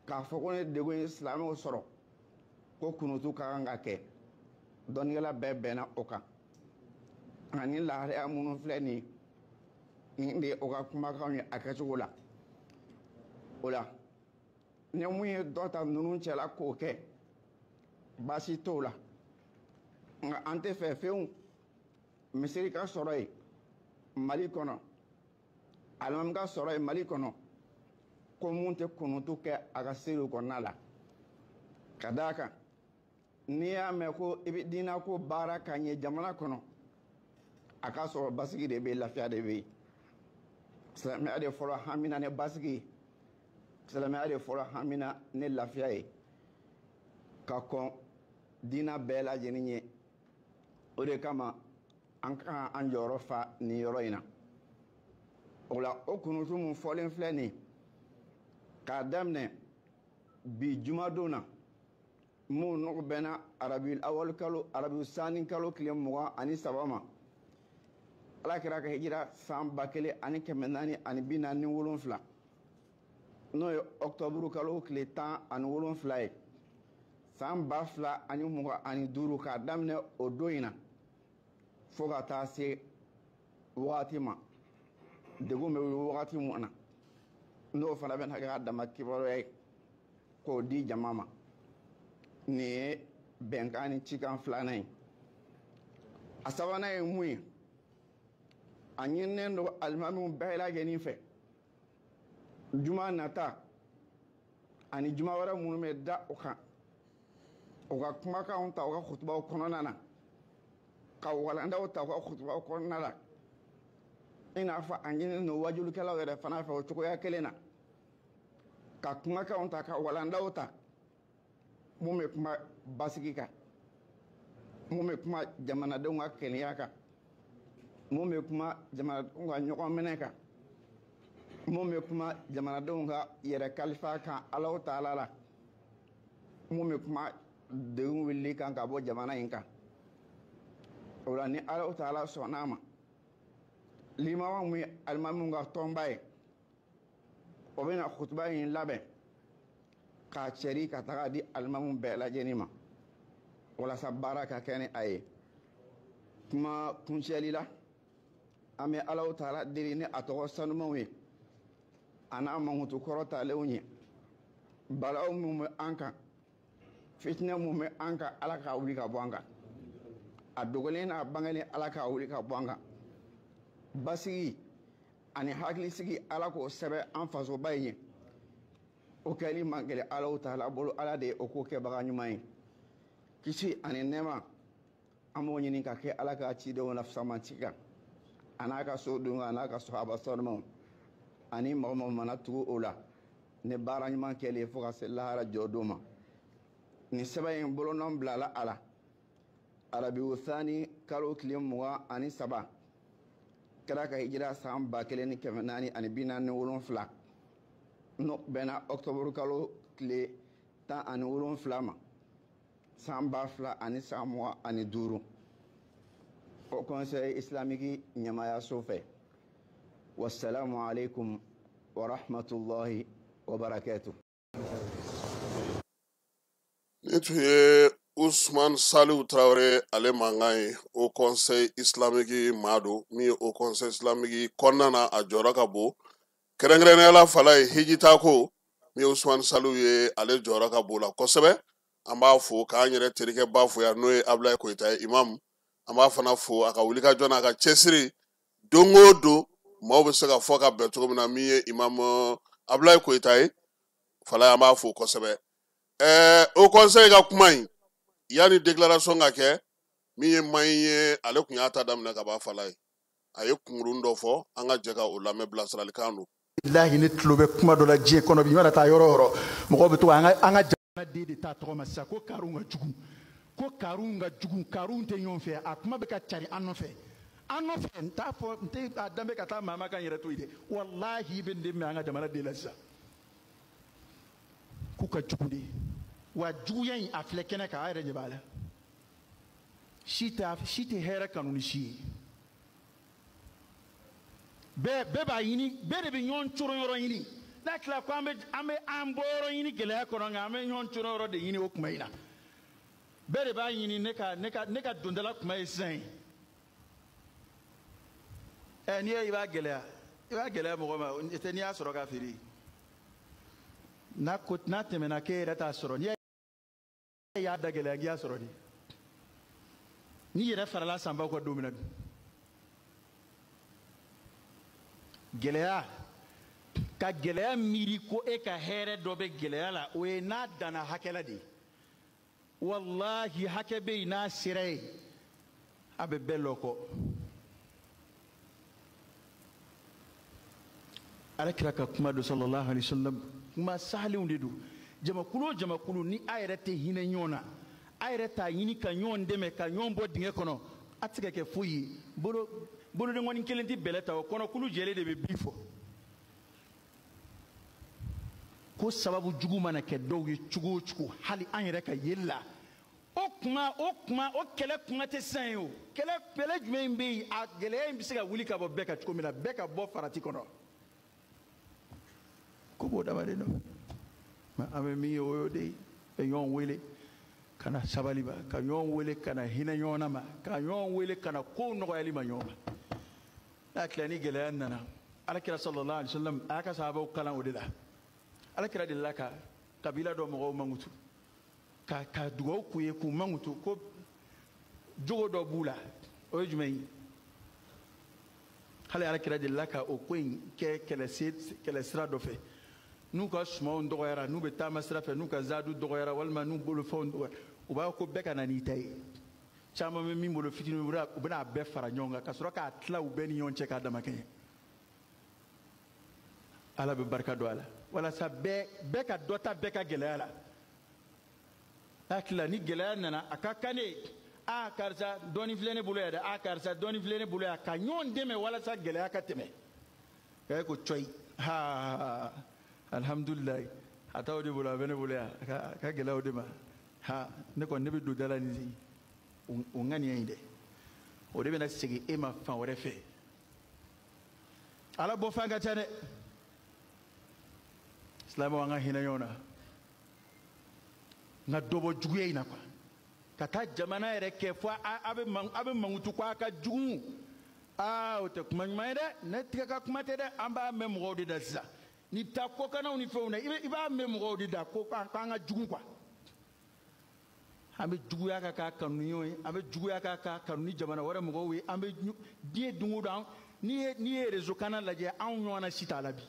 F: k'a fɔ ko ne degun ye silamɛw sɔrɔ ko kunutu ka kan ka kɛ. Dɔnnikɛla bɛɛ bɛnna o kan. Nka ni lahalaya minnu filɛ nin ye, nin de ye o ka kumakanw ye a kɛcogo la. O la ni mun ye dɔ ta ninnu cɛla k'o kɛ, baasi t'o la. Nka an tɛ fɛ fewu misiri ka sɔrɔ yen Mali kɔnɔ, alimami ka sɔrɔ yen Mali kɔnɔ, ko mun tɛ kunutu kɛ a ka seliw kɔnɔna la. Ka d'a kan n'i y'a mɛn ko i bɛ diinɛ ko baara ka ɲɛ jamana kɔnɔ, a k'a sɔrɔ basigi de bɛ yen, lafiya de bɛ yen. Silamɛya de fɔlɔ hamina ni basigi ye, silamɛya de fɔlɔ hamina ni lafiya ye, ka kɔn diinɛ bɛɛ lajɛlen ɲɛ. O de kama an ka kan an jɔyɔrɔ fa nin yɔrɔ in na. O la o kunutu mun fɔlen filɛ nin ye, k'a daminɛ bi jumadon na, mun n'o bɛnna arabi awali kalo, arabi sani kalo tile 23 ma, Ala kɛra ka hijira san 1447, n'o ye ɔkutɔburu kalo tile 17 ye san 2025, k'a daminɛ o don in na fo ka taa se wagati ma degun bɛ wuli wagati mun na, n'o fana bɛna kɛ a dama kibaruya ye k'o di jama ma. Nin ye bɛnkan ni cikan filanan ye. A sabanan ye mun ye? A ɲininen don alimamiw bɛɛ lajɛlen fɛ, juma nata ani juma wɛrɛ minnu bɛ da o kan, u ka kumakanw ta u ka kutubaw kɔnɔna na, ka walandaw ta u ka kutubaw kɔnɔna la. I n'a fɔ a ɲininen don wajulikɛlaw yɛrɛ fana fɛ o cogoya kelen na, ka kumakanw ta, ka walandaw ta mun bɛ kuma basigi kan, mun bɛ kuma jamanadenw ka kelenya kan, mun bɛ kuma jamanadenw ka ɲɔgɔn minɛ kan, mun bɛ kuma jamanadenw ka yɛrɛ kalifa kan Alahu taala la, mun bɛ kuma degun wulili kan ka bɔ jamana in kan. O la ni Alahu taala sɔnna a ma, limamu mun ye alimamiw ka tɔnba ye, o bɛna kutuba in labɛn k'a cɛri ka taga di alimamu bɛɛ lajɛlen ma walasa baara ka kɛ ni a ye. Kuma kuncɛli la, an bɛ Alahu taala deli ni a tɔgɔ sanumanw ye, a n'a mankutu kɔrɔtalenw ye, balaw mun bɛ an kan, fitinɛ mun bɛ an kan, Ala k'a wuli ka bɔ an kan, a dogolen n'a bangelen Ala k'a wuli ka bɔ an kan, basigi ani hakilisigi Ala k'o sɛbɛn an fasoba in ye. O kɛli man gɛlɛn Alahu taala bolo, Ala de ye o ko kɛbaga ɲuman ye. Kisi ani nɛɛma an b'o ɲini ka kɛ Ala ka cidenw la fisamanci kan, a n'a ka sodenw, a n'a ka sahaba sanumanw ani mɔgɔ mɔgɔ mana tugu o la ni baara ɲuman kɛlen fo ka se lahara jɔ don ma. Nin sɛbɛn in bolonɔ bilala a la Arabiyu Thani kalo tile 23 kɛra ka hijira san 1447, n'o bɛnna ɔkutɔburu kalo tile 17 ma san 2025, Haut Conseil islamique ɲɛmaayaso fɛ. Wassalamu alaikum wa rahmatullahi wa barakatuh.
C: Nin tun ye Usman Saliu Traoré ale mankan ye, Haut Conseil islamique maa don min ye Haut Conseil islamique kɔnɔna na a jɔyɔrɔ ka bon, kɛrɛnkɛrɛnnenya la fala ye hijita ko min ye Usman Saliu ye, ale jɔyɔrɔ ka bon la kosɛbɛ. An b'a fo k'an yɛrɛ terikɛ ba fo yan, n'o ye Abulaye Koyita ye, imam. An b'a fana fo a ka wulikajɔ n'a ka cɛsiri, don o don maaw bɛ se ka fɔ ka bɛn cogo min na, min ye imam Abulaye Koyita ye fala, an b'a fo kosɛbɛ. Haut Conseil ka kuma in yanni déclaration ka kɛ, min ye maɲi ye, ale tun y'a ta daminɛ ka ban fala ye, a ye kunkurun dɔ fɔ, an ka jɛ ka o lamɛn, bilasiralikan don.
G: Bilahi ne tulo bɛ kuma dɔ la diɲɛ kɔnɔ bi, i mana taa yɔrɔ o yɔrɔ, mɔgɔw bɛ to an ka jamana den de t'a tɔgɔ ma sisan ko karun ka jugu, ko karun ka jugu, karun tɛ ɲɔgɔn fɛ, a kuma bɛ ka cari an nɔfɛ, an nɔfɛ. N t'a fɔ, n tɛ a danbe ka taa maa ma kan yɛrɛ to yen dɛ, walahi i bɛ nin de mɛn an ka jamana den la sisan, k'u ka jugu de, wa juguya in a filɛ kɛnɛ kan, a yɛrɛ ɲɛ b'a la, si tɛ hɛrɛ kanu ni si ye. Bɛɛ b'a ɲini, bɛɛ de bɛ ɲɔgɔn coron yɔrɔ ɲini. N'a tila ko an bɛ an bɔ yɔrɔ ɲini gɛlɛya kɔnɔ, nka an bɛ ɲɔgɔn coron yɔrɔ de ɲini o kuma in na. Bɛɛ de b'a ɲini ne ka dondala kuma ye sisan ye. N'i ye i b'a gɛlɛya, i b'a gɛlɛya mɔgɔ ma, tɛ n'i y'a sɔrɔ k'a feere. N'a tɛmɛna k'e yɛrɛ t'a sɔrɔ, n'i y'a da gɛlɛya k'i y'a sɔrɔ de. N'i yɛrɛ farala sanbaw kan don min na dun. Gɛlɛya ka gɛlɛya miiri ko e ka hɛrɛ dɔ bɛ gɛlɛya la, o ye n'a danna hakɛ la de ye. Walahi hakɛ bɛ yen, n'a sera yen a bɛ bɛɛ lɔ kɔ. Ala kira ka kuma don sallallahu alaihi wasallam, kuma sahalenw de don. Jamakulu o jamakulu ni a yɛrɛ tɛ hinɛ ɲɔgɔn na, a yɛrɛ t'a ɲini ka ɲɔgɔn dɛmɛ ka ɲɔgɔn bɔ dingɛ kɔnɔ, a tɛ se ka kɛ foyi ye. Bolodenkɔni kelen tɛ bɛlɛ ta, o kɔnɔkulu jɛlen de bɛ bi fɔ. Ko sababu jugu mana kɛ dɔw ye cogo o cogo, hali an yɛrɛ ka yeli la, o kuma o kɛlɛ kuma tɛ sisan ye o. Kɛlɛ jumɛn bɛ yen, a gɛlɛya in bɛ se ka wuli ka bɔ bɛɛ kan cogo min na, bɛɛ ka bɔ farati kɔnɔ. Ko b'o dama de nɔfɛ. Mɛ an bɛ min ye o y'o de ye, ka ɲɔgɔn wele ka na sabali ma, ka ɲɔgɔn wele ka na hinɛ ɲɔgɔn na ma, ka ɲɔgɔn wele ka na kow nɔgɔyali ma ɲɔgɔn ma. N'a tila ni gɛlɛya nana, Alakira sallallahu alaihi wasallam a y'a ka sahabaw kalan o de la. Alakira delila ka kabila dɔ mɔgɔw mankutu, ka dugawu k'u ye k'u mankutu ko jogo dɔ b'u la, o ye jumɛn ye? Hali Alakira delila ka o ko in kɛ kɛlɛsira dɔ fɛ. N'u ka sumanw dɔgɔyara, n'u bɛ taama sira fɛ, n'u ka zaadu dɔgɔyara, walima n'u bolofɛnw dɔgɔyara, u b'a fɔ ko bɛɛ ka na n'i ta ye. Caman bɛ min bolo fitinin, u bɛna a bɛɛ fara ɲɔgɔn kan ka sɔrɔ k'a tila u bɛɛ ni ɲɔgɔn cɛ k'a dama kɛɲɛ. Ala bɛ barika don a la walasa bɛɛ ka dɔ ta bɛɛ ka gɛlɛya la. Hakili la ni gɛlɛya nana a ka kan ne a karisa dɔɔni filɛ ne bolo yan dɛ, a karisa dɔɔni filɛ ne bolo yan, ka ɲɔgɔn dɛmɛ walasa gɛlɛya ka tɛmɛ. E ko cɔyi ha alhamdulilayi a t'aw de bolo a bɛ ne bolo yan, a ka gɛlɛya o de ma. Ha ne kɔni ne bɛ don da la nin o ŋaniya in dɛ, o de bɛna segin e ma fan wɛrɛ fɛ. Ala bɔ fan ka ca dɛ. Silamɛw an ka hinɛ ɲɔgɔn na, n ka dɔ bɔ juguya in na quoi, ka taa jamana yɛrɛ kɛ fo a bɛ mankutu ko a ka jugu. Aa o tɛ kuma ɲuman ye dɛ, ne tigɛ ka kuma tɛ dɛ, an b'a mɛn mɔgɔw de da sisan. N'i bɛ taa kɔkannaw ni fɛnw na, i b'a mɛn mɔgɔw de da ko k'an ka jugu quoi. An bɛ juguya ka k'a kanu ni ɲɔgɔn ye, an bɛ juguya ka k'a kanu ni jamana wɛrɛ mɔgɔw ye, an bɛ diɲɛ don o don. N'i ye réseau kana lajɛ, anw ɲɔgɔnna si t'a la bi.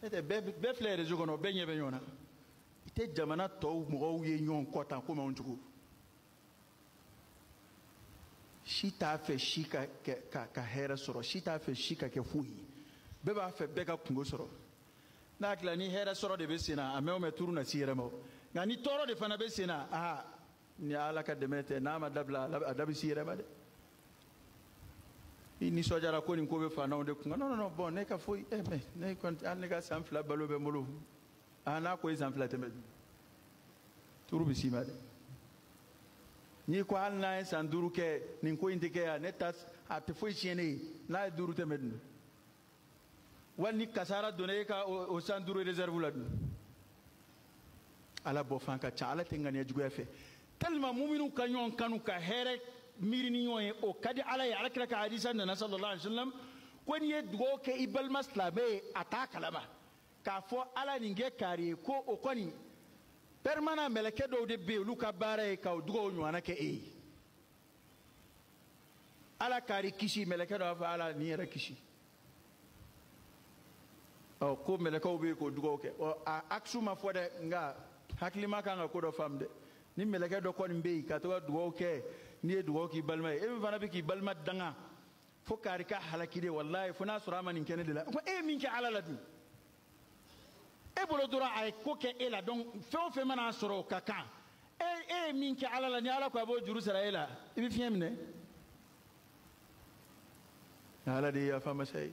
G: Ne tɛ bɛɛ filɛ réseau kɔnɔ, bɛɛ ɲɛ bɛ ɲɔgɔn na. I tɛ jamana tɔw mɔgɔw ye ɲɔgɔn kɔ tan komi anw cogo. Si t'a fɛ si ka hɛrɛ sɔrɔ, si t'a fɛ si ka kɛ foyi ye. Bɛɛ b'a fɛ bɛɛ ka kungo sɔrɔ. N'a hakili la ni hɛrɛ sɔrɔ de bɛ sen na, a mɛn o mɛn turu na s'i yɛrɛ ma o. Nka ni tɔɔrɔ de fana bɛ sen na, aa ni Ala ka dɛmɛ tɛ, n'a ma dabila a da bɛ s'i yɛrɛ ma dɛ. I nisɔndiyara ko nin ko bɛ faantanw de kun kan. Non non non, bon ne ka foyi, mais ne kɔni hali ne ka san 2 balo bɛ n bolo. Ah n'a ko ye san 2 tɛmɛ dun, turu bɛ s'i ma dɛ. N'i ko hali n'a ye san 5 kɛ nin ko in tɛ kɛ yan, ne ta a tɛ foyi tiɲɛ ne ye, n'a ye 5 tɛmɛ dun. Wali ni kasara donna e ka o san 5 réserve la dun. Ala bɔ fan ka ca, Ala tɛ ŋaniya juguya fɛ. Tellement muminu ka ɲɔgɔn kanu ka hɛrɛ miiri ni ɲɔgɔn ye, o ka di Ala ye. Ala kira ka hadisa nana sallallahu alaihi wasallam ko n'i ye dugawu kɛ i balima silamɛ ye a t'a kalama k'a fɔ Ala nin kɛ kari ye, ko o kɔni permanent mɛlɛkɛ dɔw de bɛ yen olu ka baara ye ka o dugawu ɲɔgɔnna kɛ e ye. Ala kari kisi, mɛlɛkɛ dɔ b'a fɔ Ala nin yɛrɛ kisi. Ɔ ko mɛlɛkɛw bɛ yen k'o dugawu kɛ. Ɔ a aksu ma fɔ dɛ, nka hakilima kan ka ko dɔ faamu dɛ. Ni mɛlɛkɛ dɔ kɔni bɛ yen ka to ka dugawu kɛ, n'i ye dugawu k'i balima ye, e min fana bɛ k'i balima danga fo kari ka halaki de, walayi fo n'a sɔrɔ a ma nin kɛ ne de la. Ko e ye min kɛ Ala la dun, e bolo dɔrɔn a ye ko kɛ e la, donc fɛn o fɛn mana sɔrɔ o ka kan. E ye min kɛ Ala la, ni Ala ko a b'o juru sara e la, i bɛ fiɲɛ minɛ. Ala de ye yafa masa ye,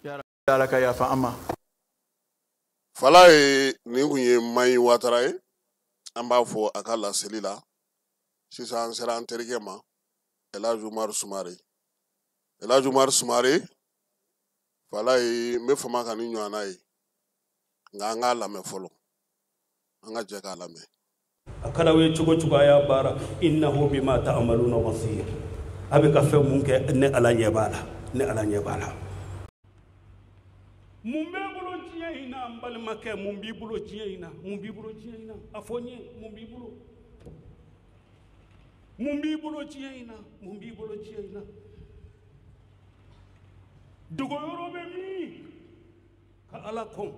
G: ya Ala ka yafa an ma.
C: Fala ye nin kun ye Mayi Watara ye, an b'a fɔ a ka laseli la. Sisan an sera an terikɛ ma, Elhaji Umaru Sumare. Elhaji Umaru Sumare, Fala ye n bɛ fama ka ni ɲɔgɔnna ye, nka an k'a lamɛn fɔlɔ, an ka jɛ k'a lamɛn.
H: A kɛra aw ye cogo cogo a y'a baara, innahu bima ta'maluna basir. A bɛ ka fɛn mun kɛ, ne Ala ɲɛ b'a la, ne Ala ɲɛ b'a la. Mun b'e bolo diɲɛ in na, n balimakɛ, mun b'i bolo diɲɛ in na, mun b'i bolo diɲɛ in na, a fɔ n ye, mun b'i bolo? Mun b'i bolo diɲɛ in na, mun b'i bolo diɲɛ in na? Dogoyɔrɔ bɛ min ka Ala kɔn?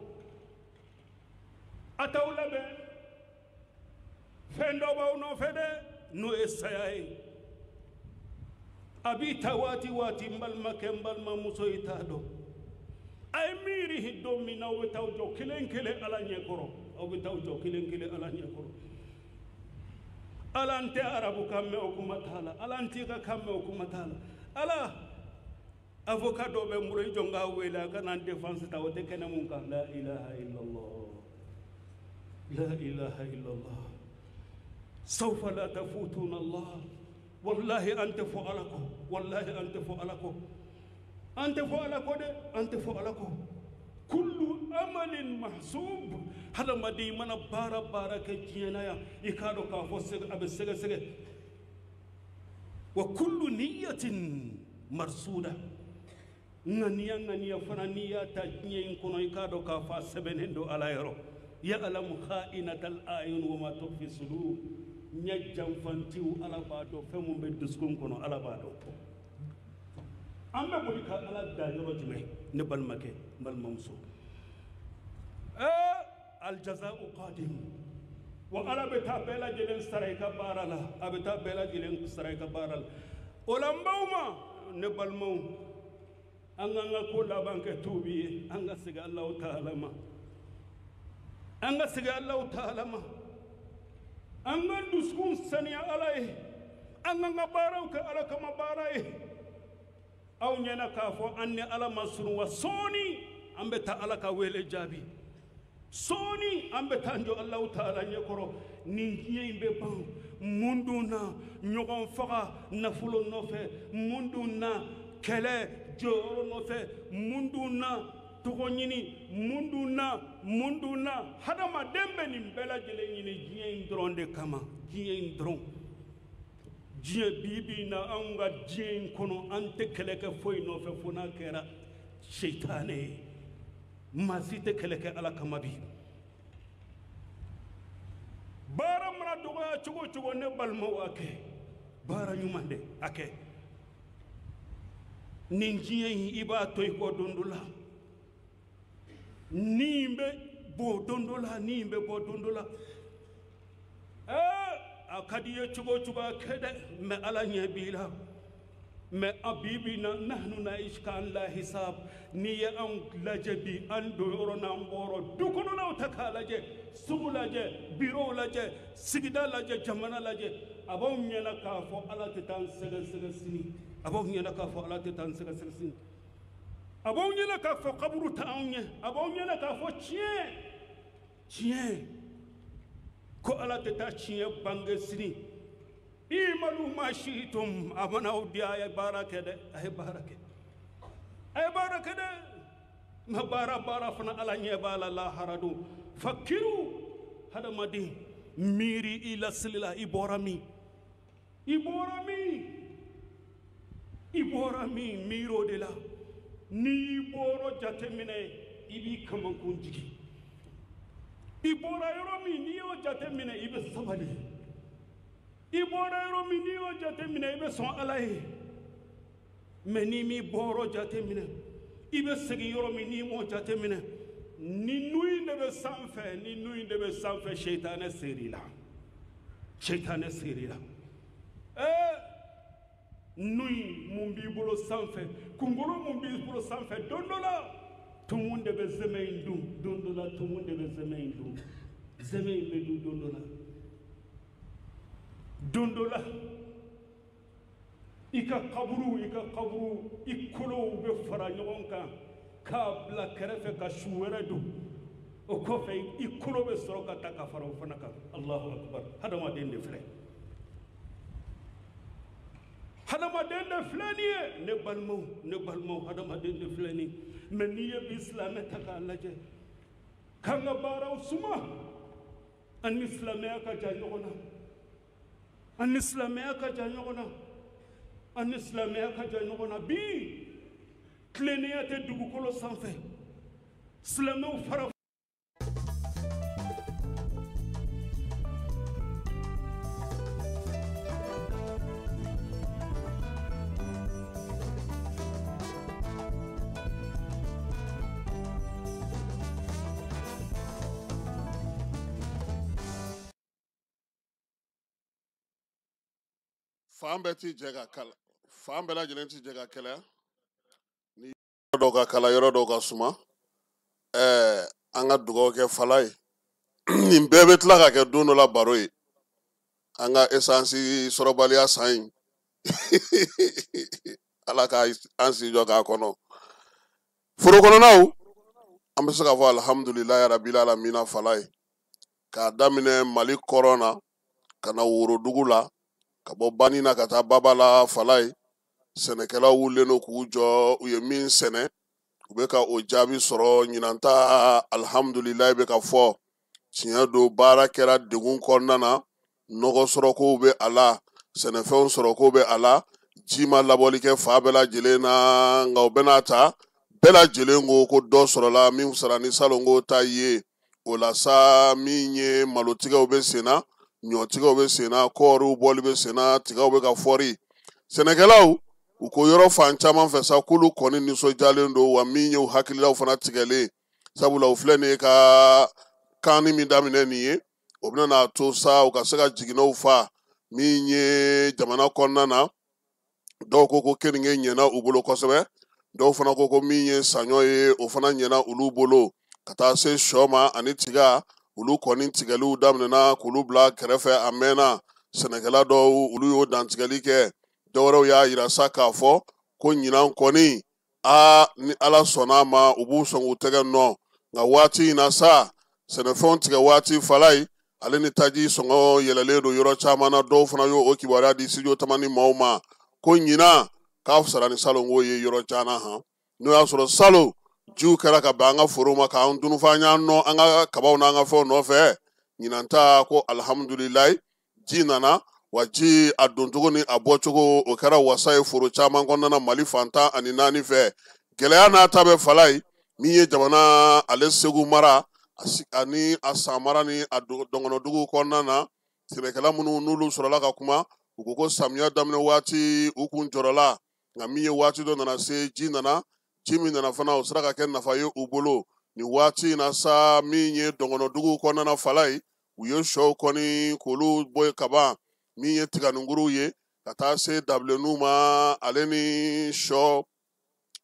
H: A t'aw labɛn, fɛn dɔ b'aw nɔfɛ dɛ, n'o ye saya ye. A b'i ta waati waati, n balimakɛ, n balimamuso, i t'a dɔn. A ye miiri don min na aw bɛ taa jɔ kelen kelen Ala ɲɛkɔrɔ, aw bɛ taa jɔ kelen kelen Ala ɲɛkɔrɔ. Ala n tɛ arabukan mɛn o kuma t'a la, Ala n t'i ka kan mɛn o kuma t'a la. Ala avocat dɔ bɛ n bolo, i jɔ n k'a wele a ka na n défense ta, o tɛ kɛnɛ mun kan. La ilaha illallah, la ilaha illallah. Sawfa la tafutuna Allah. Wallahi an tɛ fɔ Ala kɔ, wallahi an tɛ fɔ Ala kɔ, an tɛ fɔ Ala kɔ dɛ, an tɛ fɔ Ala kɔ. Kullu amalin mahsub. Hadamaden mana baara baara kɛ diɲɛ na yan, i k'a dɔn k'a fɔ a bɛ sɛgɛsɛgɛ. Wa kullu niyatin marsuda. Ŋaniya ŋaniya fana n'i y'a ta diɲɛ in kɔnɔ, i k'a dɔn k'a fɔ a sɛbɛnnen don Ala yɔrɔ. Ya'lamu kha'inatal a'yun wa ma tukhfi sudur. Ɲɛ janfantiw Ala b'a dɔn, fɛn mun bɛ dusukun kɔnɔ Ala b'a dɔn. An bɛ boli ka Ala da yɔrɔ jumɛn? Ne balimakɛ, n balimamuso, aljaza'u qadim. Wa Ala bɛ taa bɛɛ lajɛlen sara i ka baara la, a bɛ taa bɛɛ lajɛlen sara i ka baara la. O la n b'aw ma, ne balimaw, An k'an ka ko laban kɛ tuubi ye, an ka segin Alahu taala ma, an ka segin Alahu taala ma, an ka dusukun saniya Ala ye, an k'an ka baaraw kɛ Ala kama baara ye. Aw ɲɛna k'a fɔ an ni Ala ma surun wa sɔɔni an bɛ taa Ala ka wele jaabi, sɔɔni an bɛ taa jɔ Alahu taala ɲɛkɔrɔ. Nin diɲɛ in bɛ ban mun dun na? Ɲɔgɔn faga nafolo nɔfɛ, mun dun na? Kɛlɛ jɔyɔrɔ nɔfɛ, mun dun na? Tɔgɔ ɲini, mun dun na? Mun dun na? Hadamaden bɛ nin bɛɛ lajɛlen ɲini diɲɛ in dɔrɔn de kama, diɲɛ in dɔrɔn. Diɲɛ bi bi in na, anw ka diɲɛ in kɔnɔ, an tɛ kɛlɛ kɛ foyi nɔfɛ fo n'a kɛra seitanɛ ye. Maa si tɛ kɛlɛ kɛ Ala kama bi. Baara mana dɔgɔya cogo o cogo, ne balimaw, a kɛ baara ɲuman de, a kɛ. Nin diɲɛ in, i b'a to i kɔ don dɔ la, ni in bɛ bɔ don dɔ la, ni in bɛ bɔ don dɔ la. Ɛɛ, a ka di i ye cogo o cogo, a kɛ dɛ, mɛ Ala ɲɛ b'i la. Mɛ a bi bi na, nahnu naish ka an la hisab. N'i ye anw lajɛ bi, an don yɔrɔ n'an bɔyɔrɔ, du kɔnɔnaw ta k'a lajɛ, sugu lajɛ, birow lajɛ, sigida lajɛ, jamana lajɛ, a b'anw ɲɛna k'a fɔ Ala tɛ taa an sɛgɛsɛgɛ sini. A b'anw ɲɛna k'a fɔ Ala tɛ taa an sɛgɛsɛgɛ sini. A b'anw ɲɛna k'a fɔ kaburu tɛ anw ɲɛ. A b'anw ɲɛna k'a fɔ tiɲɛ, tiɲɛ, ko Ala tɛ taa tiɲɛ bange sini. Imalu ma shi'tum, a mana aw diya, a ye baara kɛ dɛ, a ye baara kɛ, a ye baara kɛ dɛ. Nka baara baara fana Ala ɲɛ b'a la lahara don. Fakiru, hadamaden miiri i lasili la, i bɔra min, i bɔra min, i bɔra min, miiri o de la. N'i y'i bɔyɔrɔ jateminɛ, i b'i kamankun jigin. I bɔra yɔrɔ min, n'i y'o jateminɛ, i bɛ sabali. I bɔra yɔrɔ min, n'i y'o jateminɛ, i bɛ sɔn Ala ye. Mɛ n'i m'i bɔyɔrɔ jateminɛ, i bɛ segin yɔrɔ min, n'i m'o jateminɛ, ni nu in de bɛ sanfɛ, ni nu in de bɛ sanfɛ, seitanɛ ser'i la, seitanɛ ser'i la. Ɛɛ, nu in mun b'i bolo sanfɛ, kunkolo mun b'i bolo sanfɛ, don dɔ la tumun de bɛ zɛmɛ in dun, don dɔ la tumun de bɛ zɛmɛ in dun, zɛmɛ in bɛ dun don dɔ la. Don dɔ la i ka kaburu, i ka kaburu, i kolow bɛ fara ɲɔgɔn kan k'a bila kɛrɛfɛ ka su wɛrɛ don. O kɔfɛ i kolo bɛ sɔrɔ ka ta ka fara o fana kan. Alahu akibar. Hadamaden de filɛ, hadamaden de filɛ nin ye. Ne balimaw, ne balimaw, hadamaden de filɛ nin ye. Mɛ n'i ye bi silamɛ ta k'a lajɛ, k'an ka baaraw suma, an ni silamɛya ka jan ɲɔgɔn na, an ni silamɛya ka jan ɲɔgɔn na, an ni silamɛya ka jan ɲɔgɔn na. Bi tilennenya tɛ dugukolo sanfɛ, silamɛw fara.
C: Fan bɛɛ ti jɛ ka kala, fan bɛɛ lajɛlen ti jɛ ka kɛlɛ. Ni yɔrɔ dɔw ka kala, yɔrɔ dɔw ka suma. Ɛɛ, an ka dugawu kɛ fala ye. Nin bɛɛ bɛ tila ka kɛ don dɔ la baro ye. An ka esansi sɔrɔbaliya san in, Ala ka an si jɔ k'a kɔnɔ. Foro kɔnɔnaw, an bɛ se k'a fɔ alihamudulilayi rabil alamina fala ye. K'a daminɛ Mali kɔrɔn na ka na worodugu la, ka bɔ bani na ka taa baba la fala ye. Sɛnɛkɛlaw wulilen don k'u jɔ, u ye min sɛnɛ, u bɛ ka o jaabi sɔrɔ. Ɲinan ta alihamudulilayi bɛ ka fɔ. Tiɲɛ don, baara kɛra degun kɔnɔna na, nɔgɔ sɔrɔkow bɛ a la, sɛnɛfɛnw sɔrɔko bɛ a la, ji ma labɔli kɛ fa bɛɛ lajɛlen na, nka o bɛɛ n'a ta, bɛɛ lajɛlen ko ko dɔ sɔrɔla min fisara ni salongo ta ye. O la sa, min ye malotigɛw bɛ sen na, ɲɔtigɛw bɛ sen na, kɔɔriw bɔli bɛ sen na, tigaw bɛ ka fɔri. Sɛnɛkɛlaw u ko yɔrɔ fan caman fɛ sa, k'olu kɔni nisɔndiyalen don, wa min ye u hakililaw fana tigɛlen, sabula u filɛ nin ye ka kanni min daminɛ nin ye, o bɛna n'a to sa u ka se ka jiginɛw fa. Min ye jamana kɔnɔna na, dɔw ko ko keninge ɲɛna u bolo kosɛbɛ, Dɔw fana ko ko min ye saɲɔ ye, o fana ɲɛna olu bolo, ka taa se sɔ ma ani tiga. Olu kɔni tigɛliw daminɛna k'olu bila kɛrɛfɛ, a mɛnna. Sɛnɛkɛla dɔw, olu y'o dantigɛli kɛ. Dɔwɛrɛw y'a yira sa k'a fɔ ko ɲinan kɔni, aa, ni Ala sɔnna a ma, u b'u sɔn k'u tɛgɛ nɔ. Nka waati in na sa, sɛnɛfɛnw tigɛ waati fala ye, ale ni taji sɔngɔ yɛlɛlen don yɔrɔ caman na. Dɔw fana y'o o kibaruya di studio Tamani maaw ma ko ɲinan k'a fisara ni salonko ye yɔrɔ jan na. Han, n'o y'a sɔrɔ salon jiw kɛra ka bɛn an ka foro ma k'an dununfan y'an nɔ an ka kabaw n'an ka fɛnw nɔfɛ, ɲinan ta ko alihamudulilayi, ji nana wa, ji a doncogo ni a bɔcogo, o kɛra wasa ye foro caman kɔnɔna na Mali fan 14 fɛ. Gɛlɛya n'a ta bɛ fala ye, min ye jamana ale Segu mara ani a San mara ni a dɔngɔnɔduguw kɔnɔna na, sɛnɛkɛla minnu n'olu sɔrɔla ka kuma, u ko ko samiya daminɛ waati u kun jɔrɔla, nka min ye waati dɔ nana se, ji nana. Ji min nana fana, o sera ka kɛ nafa ye u bolo. Nin waati in na sa, min ye dɔngɔnɔduguw kɔnɔna na fala ye, u ye sɔw kɔni k'olu bɔ kaban, min ye tiganinkuruw ye ka taa se dabilenninw ma, ale ni sɔ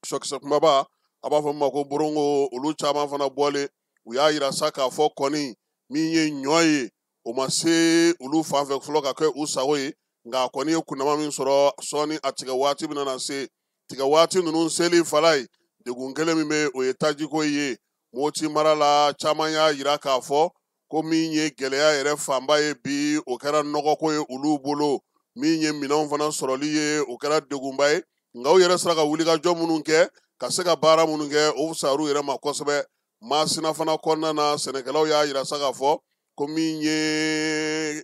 C: sɔkisɛ kumaba, a b'a fɔ min ma ko borongo, olu caman fana bɔlen. U y'a yira sa k'a fɔ kɔni min ye ɲɔ ye, o ma se olu fan fɛ fɔlɔ ka kɛ u sago ye, nka a kɔni ye kunnama min sɔrɔ sɔɔni, a tigɛ waati bɛna na se. Tigɛ waati ninnu seli fala ye, degun kelen min bɛ, o ye tajiko ye. Moti mara la, caman y'a yira k'a fɔ ko min ye gɛlɛya yɛrɛ fanba ye bi, o kɛra nɔgɔko ye olu bolo. Min ye minɛnw fana sɔrɔli ye, o kɛra degunba ye, nka u yɛrɛ sera ka wulikajɔ minnu kɛ ka se ka baara minnu kɛ, o fisayar'u yɛrɛ ma kosɛbɛ. Masina fana kɔnɔna na, sɛnɛkɛlaw y'a yira sa k'a fɔ ko min ye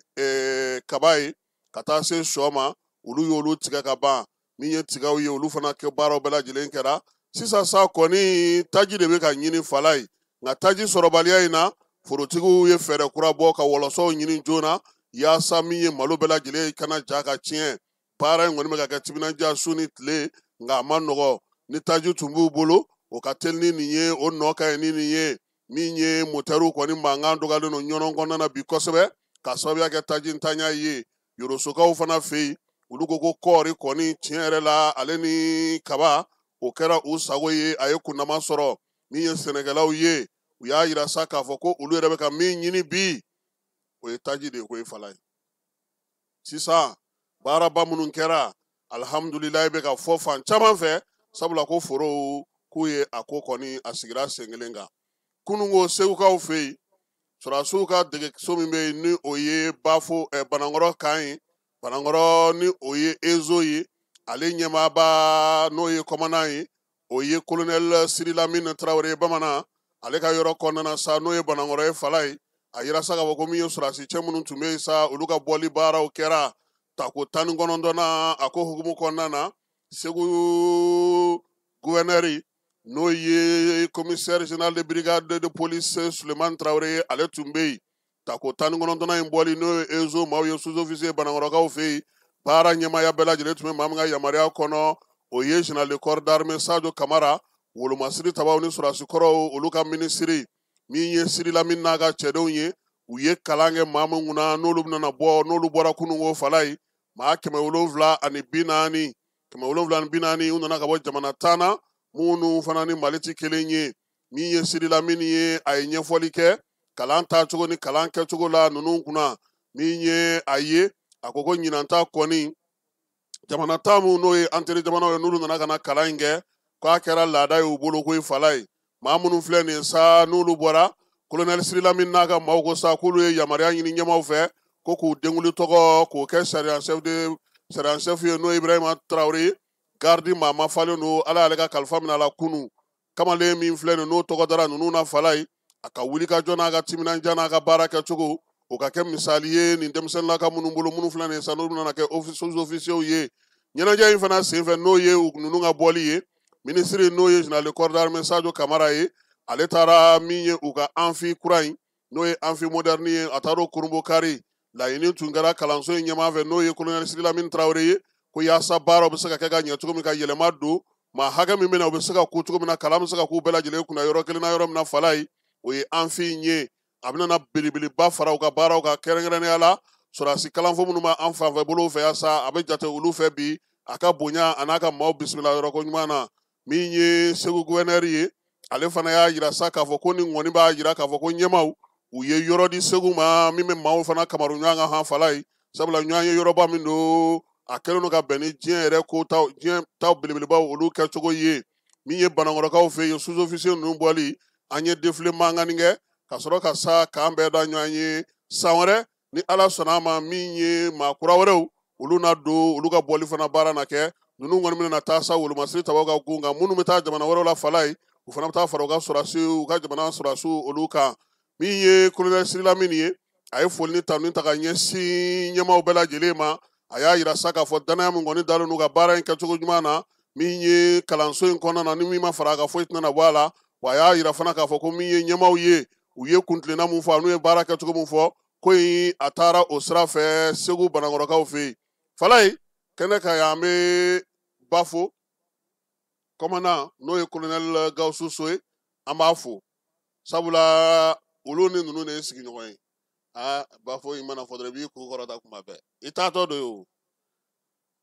C: kaba ye ka taa se sɔ ma, olu y'olu tigɛ ka ban. Min ye tigaw ye, olu fana kɛ baaraw bɛɛ lajɛlen kɛra. Sisan sa kɔni, taji de bɛ ka ɲini fala ye, nka taji sɔrɔbaliya in na, forotigiw ye fɛɛrɛ kura bɔ ka wɔlɔsɔw ɲini joona, yaasa min ye malo bɛɛ lajɛlen kana ja ka tiɲɛ. Baara in kɔni bɛ ka kɛ timinandiya su ni tile, nka a ma nɔgɔ. Ni taji tun b'u bolo, o ka teli ni nin ye, o nɔ ka ɲi ni nin ye. Min ye motɛriw kɔni mankan dɔgɔyalen don ɲɔnɔ kɔnɔna na bi kosɛbɛ, k'a sababuya kɛ taji ntanya ye. Yorosokaw fana fɛ yen, olu ko ko kɔɔri kɔni, tiɲɛ yɛrɛ la, ale ni kaba, o kɛra u sago ye, a ye kunnama sɔrɔ. Min ye sɛnɛkɛlaw ye, u y'a yira sa k'a fɔ ko olu yɛrɛ bɛ ka min ɲini bi, o ye taji de ye ko ye fala ye. Sisan baaraba minnu kɛra, alihamudulilayi bɛ ka fɔ fan caman fɛ, sabula ko forow k'u ye a ko kɔni a sigira sen kelen kan. Kununko Segukaw fɛ yen, sɔrɔdasiw ka degeso min bɛ yen, ni o ye Bafo Banankɔrɔ kan ye, Banankɔrɔ ni o ye Ezo ye, ale ɲɛmaaba n'o ye kɔmanan ye, o ye kolonɛli Siri Lamine Tarawele bamanan, ale ka yɔrɔ kɔnɔna sa, n'o ye Banankɔrɔ ye fala ye. A yira sa k'a fɔ ko min ye sɔrɔdasi cɛ minnu tun bɛ yen sa, olu ka bɔli baaraw kɛra tako 19 na. A ko hukumu kɔnɔna na, Segu gouverneur, n'o ye commissaire général de brigade de police Suleiman Traoré ye, ale tun bɛ yen. Tako 19nan in bɔli, n'o ye Ezo maaw ye, sous-officier Banankɔrɔkaw fɛ yen, baara ɲɛmaaya bɛɛ lajɛlen tun bɛ maa min ka yamaruya kɔnɔ, o ye général de corps d'armée Sadio Kamara, wolomasiri tabaw ni sɔrɔdasi kɔrɔw olu ka minisiri. Min ye Siri Lamine n'a ka cɛdenw ye, u ye kalan kɛ maa min kunna, n'olu bɛna bɔ, n'olu bɔra kununko fala ye, maa 740, 740, u nana ka bɔ jamana 10 na minnu fana ni Mali tɛ kelen ye. Min ye Siri Lamine ye, a ye ɲɛfɔli kɛ kalan taacogo ni kalan kɛcogo la ninnu kunna. Min ye a ye, a ko ko ɲinan ta kɔni, jamana 10 minnu n'o ye an teri jamanaw ye, n'olu nana ka na kalan in kɛ, k'a kɛra laada ye u bolo ko fala ye. Maa minnu filɛ nin ye sa, n'olu bɔra, kolonɛli Siri Lamine n'a ka maaw ko sa k'olu ye yamaruya ɲini ɲɛmaaw fɛ ko k'u denkuli tɔgɔ k'o kɛ sergent chef ye, n'o ye Ibrahima Traoré ye. Gardi maa ma falen don, Ala y'ale ka kalifa minɛ a la kunun. Kamalen min filɛ nin, n'o tɔgɔ dara ninnu na fala ye, a ka wulikajɔ n'a ka timinandiya n'a ka baara kɛcogo, o ka kɛ misali ye nin denmisɛnninlaka minnu bolo, minnu filɛ nin ye sa, n'olu nana kɛ sous-officiers ye. Ɲɛnajɛ in fana senfɛ, n'o ye ninnu ka bɔli ye, minisiri n'o ye général de corps d'armée Sadio Kamara ye, ale taara min ye u ka amphi kura in, n'o ye amphi moderne ye, a taara o kurunbokari. Laɲini tun kɛra kalanso in ɲɛmaa fɛ, n'o ye colonel Siri Lamine Traoré ye, ko yaasa baaraw bɛ se ka kɛ ka ɲɛ cogo min, ka yɛlɛma don maa hakɛ min bɛ na, u bɛ se ka ku cogo min na, kalan bɛ se ka k'u bɛɛ lajɛlen kunna yɔrɔ kelen na yɔrɔ min na fala ye, o ye amphi in ye. A bɛna na belebeleba fara u ka baaraw kan, kɛrɛnkɛrɛnnenya la sɔrɔdasi kalanfo minnu b'an fanfɛ bolow fɛ yan sa, a bɛ jate olu fɛ bi, a ka bonya a n'a ka maaw bisimila yɔrɔ ko ɲuman na. Min ye Segu gouverneur ye, ale fana y'a yira sa k'a fɔ ko ni ŋɔni b'a yira k'a fɔ ko ɲɛmaw u ye yɔrɔ di Segu ma min bɛ maaw fana kamaru ɲɔgɔn kan han fala ye, sabula ɲɔgɔn ye yɔrɔba min don, a kɛlen don ka bɛn ni diɲɛ yɛrɛ ko taw, diɲɛ taw belebelebaw olu kɛcogo ye. Min ye Banankɔrɔkaw fɛ yen, sous-officier ninnu bɔli, an ye défilé mankanni kɛ ka sɔrɔ ka sa k'an bɛɛ da ɲɔgɔn ye. San wɛrɛ ni Ala sɔnna a ma, min ye maa kura wɛrɛw olu na don, olu ka bɔli fana baara na kɛ. Ninnu kɔni bɛna taa sa wolomasiri tabaw ka gun kan, minnu bɛ taa jamana wɛrɛw la fala ye, u fana bɛ taa fara u ka sɔrɔdasiw, u ka jamana sɔrɔdasiw olu kan. Min ye colonel Sirilamini ye, a ye foli ni tanuni ta ka ɲɛsin ɲɛmaaw bɛɛ lajɛlen ma. A y'a yira sa k'a fɔ danaya min kɔni dalen n'u ka baara in kɛcogo ɲuman na, min ye kalanso in kɔnɔna na, ni min ma fara a kan foyi tɛna bɔ a la. Wa a y'a yira fana k'a fɔ ko min ye ɲɛmaaw ye, u ye kuntilenna mun fɔ, n'u ye baara kɛcogo mun fɔ, ko in a taara o sira fɛ Segu Banankɔrɔkaw fɛ yen. Falaye kɛnɛ kan yan, an bɛ ba fo commandant n'o ye colonel Gawusu So ye, an b'a fo sabula olu ni ninnu de ye sigiɲɔgɔn ye. Aa Bafo i mana fɔ dɔrɔn i b'i kun kɔrɔta kuma bɛɛ, i taatɔ don ye o.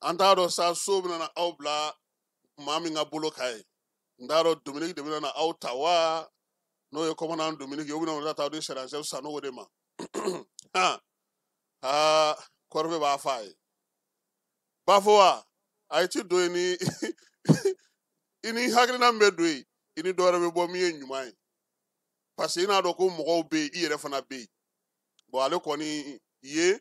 C: An t'a dɔn sa so bɛna na aw bila maa min ka bolo kan ye, n t'a dɔn Dominique de bɛna na aw ta wa, n'o ye commandant Dominique ye, o bɛna na taa di sergent Sanogo de ma. Aa kɔrɔfɛ b'a f'a ye Bafo wa, a ye ci don yen ni i ni hakilina min bɛ don yen, i ni dɔ wɛrɛ bɛ bɔ min ye ɲuman ye, parce que i n'a dɔn ko mɔgɔw bɛ yen, i yɛrɛ fana bɛ yen. Bon ale kɔni ye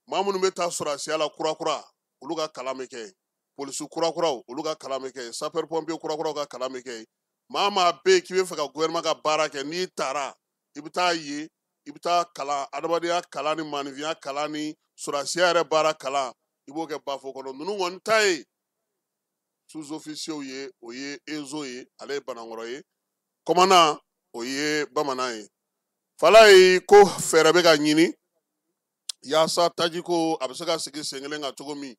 C: maa minnu bɛ taa sɔrɔdasiya la kurakura, olu ka kalan bɛ kɛ yen, polisi kurakuraw olu ka kalan bɛ kɛ yen, sapeur pompier kurakuraw ka kalan bɛ kɛ yen. Maa maa bɛ yen k'i bɛ fɛ ka gouvernement ka baara kɛ, n'i taara i bɛ taa yen, i bɛ taa kalan, adamadenya kalan ni maanifinya kalan ni sɔrɔdasiya yɛrɛ baara kalan, i b'o kɛ Bafo kɔnɔ. Ninnu kɔni ta ye sous-officiers ye, o ye Ezo ye, ale ye Banankɔrɔ ye, commandant o ye Bamanan ye. Falaye ko fɛɛrɛ bɛ ka ɲini yaasa tajiko a bɛ se ka sigi sen kelen kan cogo min.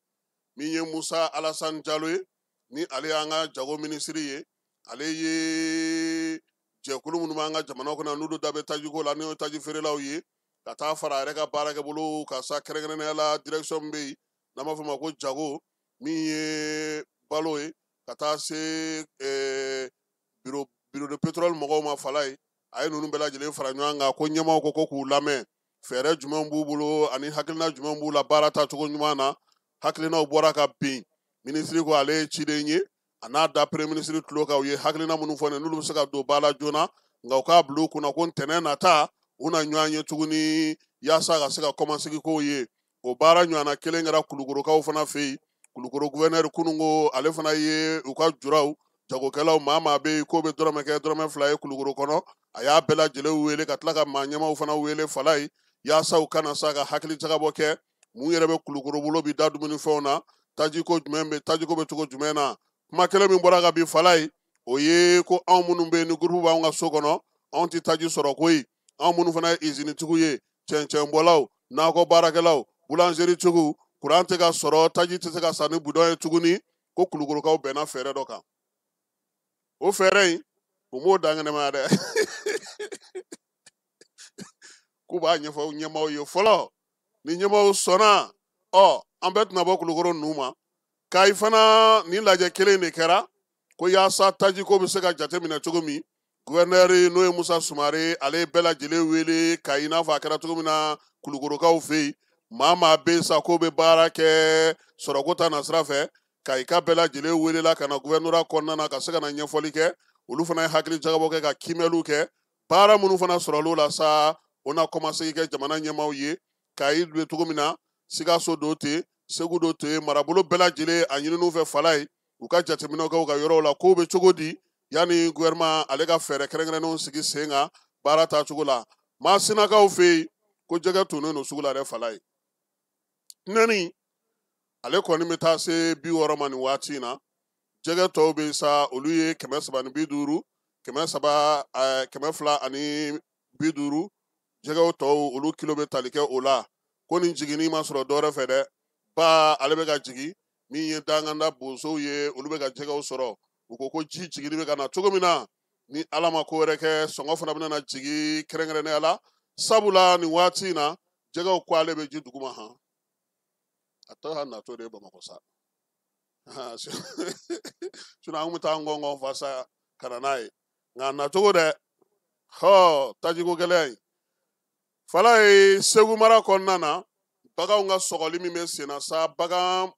C: Min ye Musa Alasani Jalo ye, ni ale y'an ka jago minisiri ye, ale ye jɛkulu minnu b'an ka jamana kɔnɔ n'olu da bɛ tajiko la, n'o ye taji feerelaw ye, ka taa fara a yɛrɛ ka baarakɛbolo ka sa kɛrɛnkɛrɛnnenya la direction min bɛ yen n'an b'a fɔ o ma ko jago, min ye balo ye, ka taa se bureau de pétrole mɔgɔw ma. Falaye a ye ninnu bɛɛ lajɛlen fara ɲɔgɔn kan ko ɲɛmaaw ko k'u lamɛn, fɛɛrɛ jumɛn b'u bolo ani hakilina jumɛn b'u la baara taacogo ɲuman na. Hakilinaw bɔra ka bin, minisiri ko ale ye ciden ye, a n'a da premier ministre tulo kan, u ye hakilina minnu fɔ nin n'olu bɛ se ka don ba la joona, nka u k'a bila u kunna ko ntɛnɛn nata u na ɲɔgɔn ye tuguni yaasa ka se ka kɔmasegin kow ye. O baara ɲɔgɔnna kelen kɛra Kulukorokaw fana fɛ yen. Kulukoro gouverneur kununko ale fana ye u ka juraw jagokɛlaw, maa maa bɛ yen k'o bɛ dɔrɔmɛ kɛ dɔrɔmɛ 2 ye Kulukoro kɔnɔ, a y'a bɛɛ lajɛlen wele ka tila ka maa ɲɛmaaw fana wele Falaye yaasa u kana sa ka hakili jagabɔ kɛ mun yɛrɛ bɛ Kulukoro bolo bi da dumunifɛnw na, tajiko jumɛn bɛ, tajiko bɛ cogo jumɛn na. Kuma kelen min bɔra ka bin Falaye, o ye ko anw minnu bɛ yen ni gurupu b'anw ka so kɔnɔ, anw tɛ taji sɔrɔ koyi. Anw minnu fana ye izinitigiw ye, cɛncɛnbɔlaw, nakɔ baarakɛlaw, boulangeritigiw, kuran tɛ ka sɔrɔ, taji tɛ se ka san ni bidɔn ye tuguni, ko Kulukorokaw bɛnna fɛɛrɛ dɔ kan. O fɛɛrɛ in, u m'o dankɛnɛmaya dɛ, k'u b'a ɲɛfɔ ɲɛmaaw ye fɔlɔ, ni ɲɛmaaw sɔnna, ɔ an bɛɛ tɛna bɔ Kulukoro ninnu ma. Kayi fana nin lajɛ kelen de kɛra ko yaasa tajiko bɛ se ka jateminɛ cogo min. Gouverneur n'o ye Musa Sumare, ale ye bɛɛ lajɛlen wele Kayi, n'a fɔ a kɛra cogo min na Kulukorokaw fɛ yen. Maa maa bɛ yen sa k'o bɛ baara kɛ sɔrɔko ta nasira fɛ, Kayi ka bɛɛ lajɛlen welela ka na gouvernorat kɔnɔna na ka se ka na ɲɛfɔli kɛ. Olu fana ye hakili jagabɔ kɛ ka kiimɛliw kɛ. Baara minnu fana sɔrɔl'o la sa, o na kɔmasegin kɛ jamana ɲɛmaaw ye. Kayi bɛ cogo min na, Sikaso do ten, Segu do ten, marabolo bɛɛ lajɛlen a ɲininiw fɛ Falaye, u ka jateminɛw kɛ u ka yɔrɔw la kow bɛ cogo di yanni gouvernement ale ka fɛɛrɛ kɛrɛnkɛrɛnnenw sigi sen kan baara taacogo la. Masinakaw fɛ yen ko jɛgɛ tonnen don sugu la dɛ Falaye. Tɛnɛni ale kɔni bɛ taa se 60 ma nin waati in na. Jɛgɛ tɔw bɛ sa, olu ye 350, 300, 250. Jɛgɛw tɔw olu kilo bɛ tali kɛ o la. Ko nin jiginni ma sɔrɔ dɔwɛrɛ fɛ dɛ, ba ale bɛ ka jigin, min ye danganda bosow ye olu bɛ ka jɛgɛw sɔrɔ. U ko ko ji jiginni bɛ ka na cogo min na, ni Ala ma ko wɛrɛ kɛ, sɔngɔ fana bɛna na jigin kɛrɛnkɛrɛnnenya la, sabula nin waati in na jɛgɛw ko ale bɛ ji duguma han, a tɔ ka natɔ de ye Bamakɔ sa. Sinon an kun bɛ taa ngɔngɔn fa sa ka na n'a ye, nka a nacogo dɛ, hɔ, tajiko gɛlɛya in. Fala ye, Segu mara kɔnɔna na, baganw ka sɔgɔli min bɛ sen na sa, bagan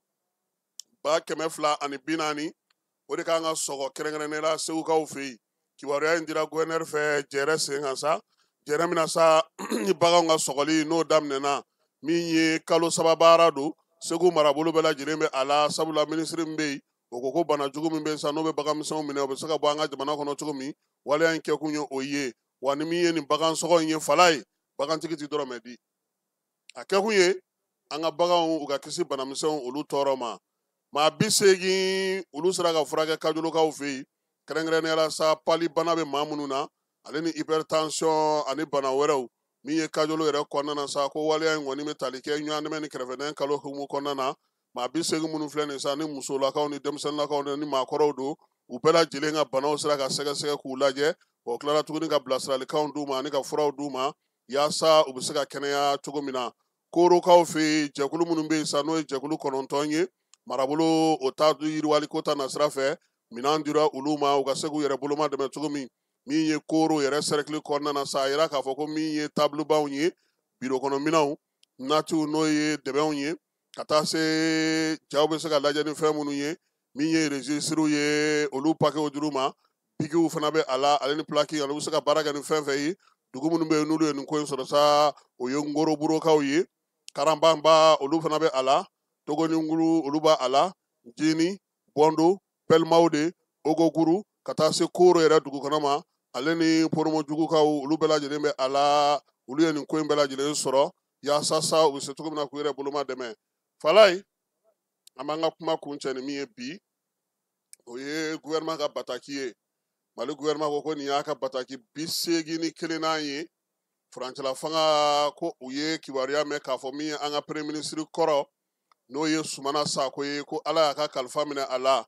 C: 240,000, o de kan ka sɔgɔ kɛrɛnkɛrɛnnenya la Segukaw fɛ yen. Kibaruya in dira gouverneur fɛ jɛrɛ sen kan sa, jɛrɛ min na sa ni baganw ka sɔgɔli n'o daminɛna, min ye kalo 3 baara don. Segu marabolo bɛɛ lajɛlen bɛ a la, sabula minisiri min bɛ yen, o ko ko bana jugu min bɛ yen sa, n'o bɛ bagan misɛnw minɛ, o bɛ se ka bɔ an ka jamana kɔnɔ cogo min. Waleya in kɛkun ye o ye. Wa ni min ye nin bagan sɔgɔ in ye, fala ye, bagantigi ti dɔrɔmɛ di. A kɛkun ye an ka baganw u ka kisi banamisɛnw olu tɔɔrɔ ma. Maa 80 olu sera ka furakɛ Kajolokaw fɛ yen, kɛrɛnkɛrɛnnenya la sa pali bana bɛ maa minnu na, ale ni hypertension ani bana wɛrɛw. Min ye Kajolo yɛrɛ kɔnɔna na sa, ko waleya in kɔni bɛ tali kɛ ɲɔgɔn ni kɛrɛfɛdɛn kalo hukumu kɔnɔna na. Maa 80 minnu filɛ nin sa, ni musolakaw ni denmisɛnninlakaw ni maakɔrɔw don, u bɛɛ lajɛlen ka banaw sera ka sɛgɛsɛgɛ k'u lajɛ. O tilara tuguni ka bilasiralikanw d'u ma ani ka furaw d'u ma, yaasa u bɛ se ka kɛnɛya cogo min na. Korokaw fɛ yen, jɛkulu minnu bɛ yen sa, n'o ye jɛkulu 9 ye, marabolo o ta yiriwaliko ta nasira fɛ, minɛn dira olu ma u ka se k'u yɛrɛ boloma dɛmɛ cogo min. Min ye Koro yɛrɛ sɛrɛkili kɔnɔna na sa, a yira k'a fɔ ko min ye tabulobaw ye, biro kɔnɔ minɛnw, natiw n'o ye dɛbɛnw ye, ka taa se jaw bɛ se ka lajɛ ni fɛn minnu ye, min ye regisiriw ye, olu pakew dir'u ma, bikiw fana bɛ a la, ale ni pilaki, ale bɛ se ka baara kɛ ni fɛn fɛn ye. Dugu minnu bɛ yen n'olu ye nin ko in sɔrɔ sa, o ye Ngoroburukaw ye, Karanbanba olu fana bɛ a la, Togoninguru olu b'a a la, Jini, Bɔndo, Pɛlimawude, Ogokuru, ka taa se Koro yɛrɛ dugu kɔnɔ ma, ale ni Poromojugukaw olu bɛɛ lajɛlen bɛ a la. Olu ye nin ko in bɛɛ lajɛlen sɔrɔ yaasa sa u bɛ se cogo min na k'u yɛrɛ boloma dɛmɛ. Falaye, an b'an ka kuma kuncɛ ni min ye bi, o ye gouvernement ka bataki ye. Mali gouvernement ko ko nin y'a ka bataki 81nan ye. Furancɛla fanga ko u ye kibaruya mɛn k'a fɔ min ye an ka premier ministre kɔrɔ, n'o ye Sumana Sako ye, ko Ala y'a ka kalifa minɛ a la.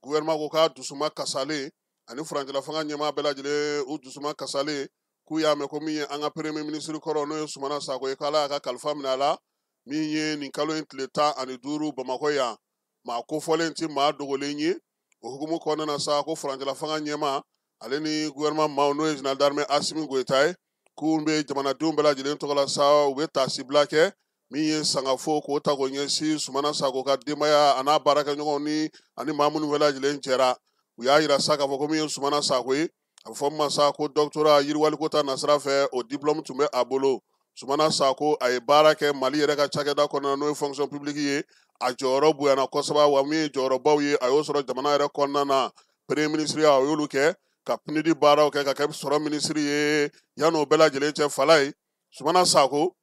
C: Gouvernement ko k'a dusuma kasalen, ani furancɛla fanga ɲɛmaa bɛɛ lajɛlen u dusuma kasalen, k'u y'a mɛn ko min ye an ka premier ministre kɔrɔ, n'o ye Sumana Sako ye, k'Ala y'a ka kalifa minɛ a la. Min ye nin kalo in tile 15 Bamakɔ yan, maa kofɔlen ti maa dogolen ye. O hukumu kɔnɔna na sa, ko furancɛla fanga ɲɛmaa ale ni gouvernement maaw, n'o ye général d'armée Asimi Goyita ye, k'u bɛ jamanadenw bɛɛ lajɛlen tɔgɔ la sa, u bɛ taasibila kɛ min ye sangafo k'o ta k'o ɲɛsin Sumana Sako ka denbaya a n'a baarakɛɲɔgɔnw ni ani maa minnu bɛɛ lajɛlen jɛra. U y'a yira sa k'a fɔ ko min ye Sumana Sako ye, a bɛ fɔ min ma sa ko doctorat yiriwaliko ta nasira fɛ, o diplôme tun bɛ a bolo. Sumana Sako a ye baara kɛ Mali yɛrɛ ka cakɛda kɔnɔna n'o ye fonction publique ye, a jɔyɔrɔ bonyana kosɛbɛ, wa min ye jɔyɔrɔbaw ye a y'o sɔrɔ jamana yɛrɛ kɔnɔna na. Premier ministre a y'olu kɛ, ka PNUD baaraw kɛ, ka kɛ sɔrɔ ministre ye. Yan'o bɛɛ lajɛlen cɛ, Falaye, Sumana Sako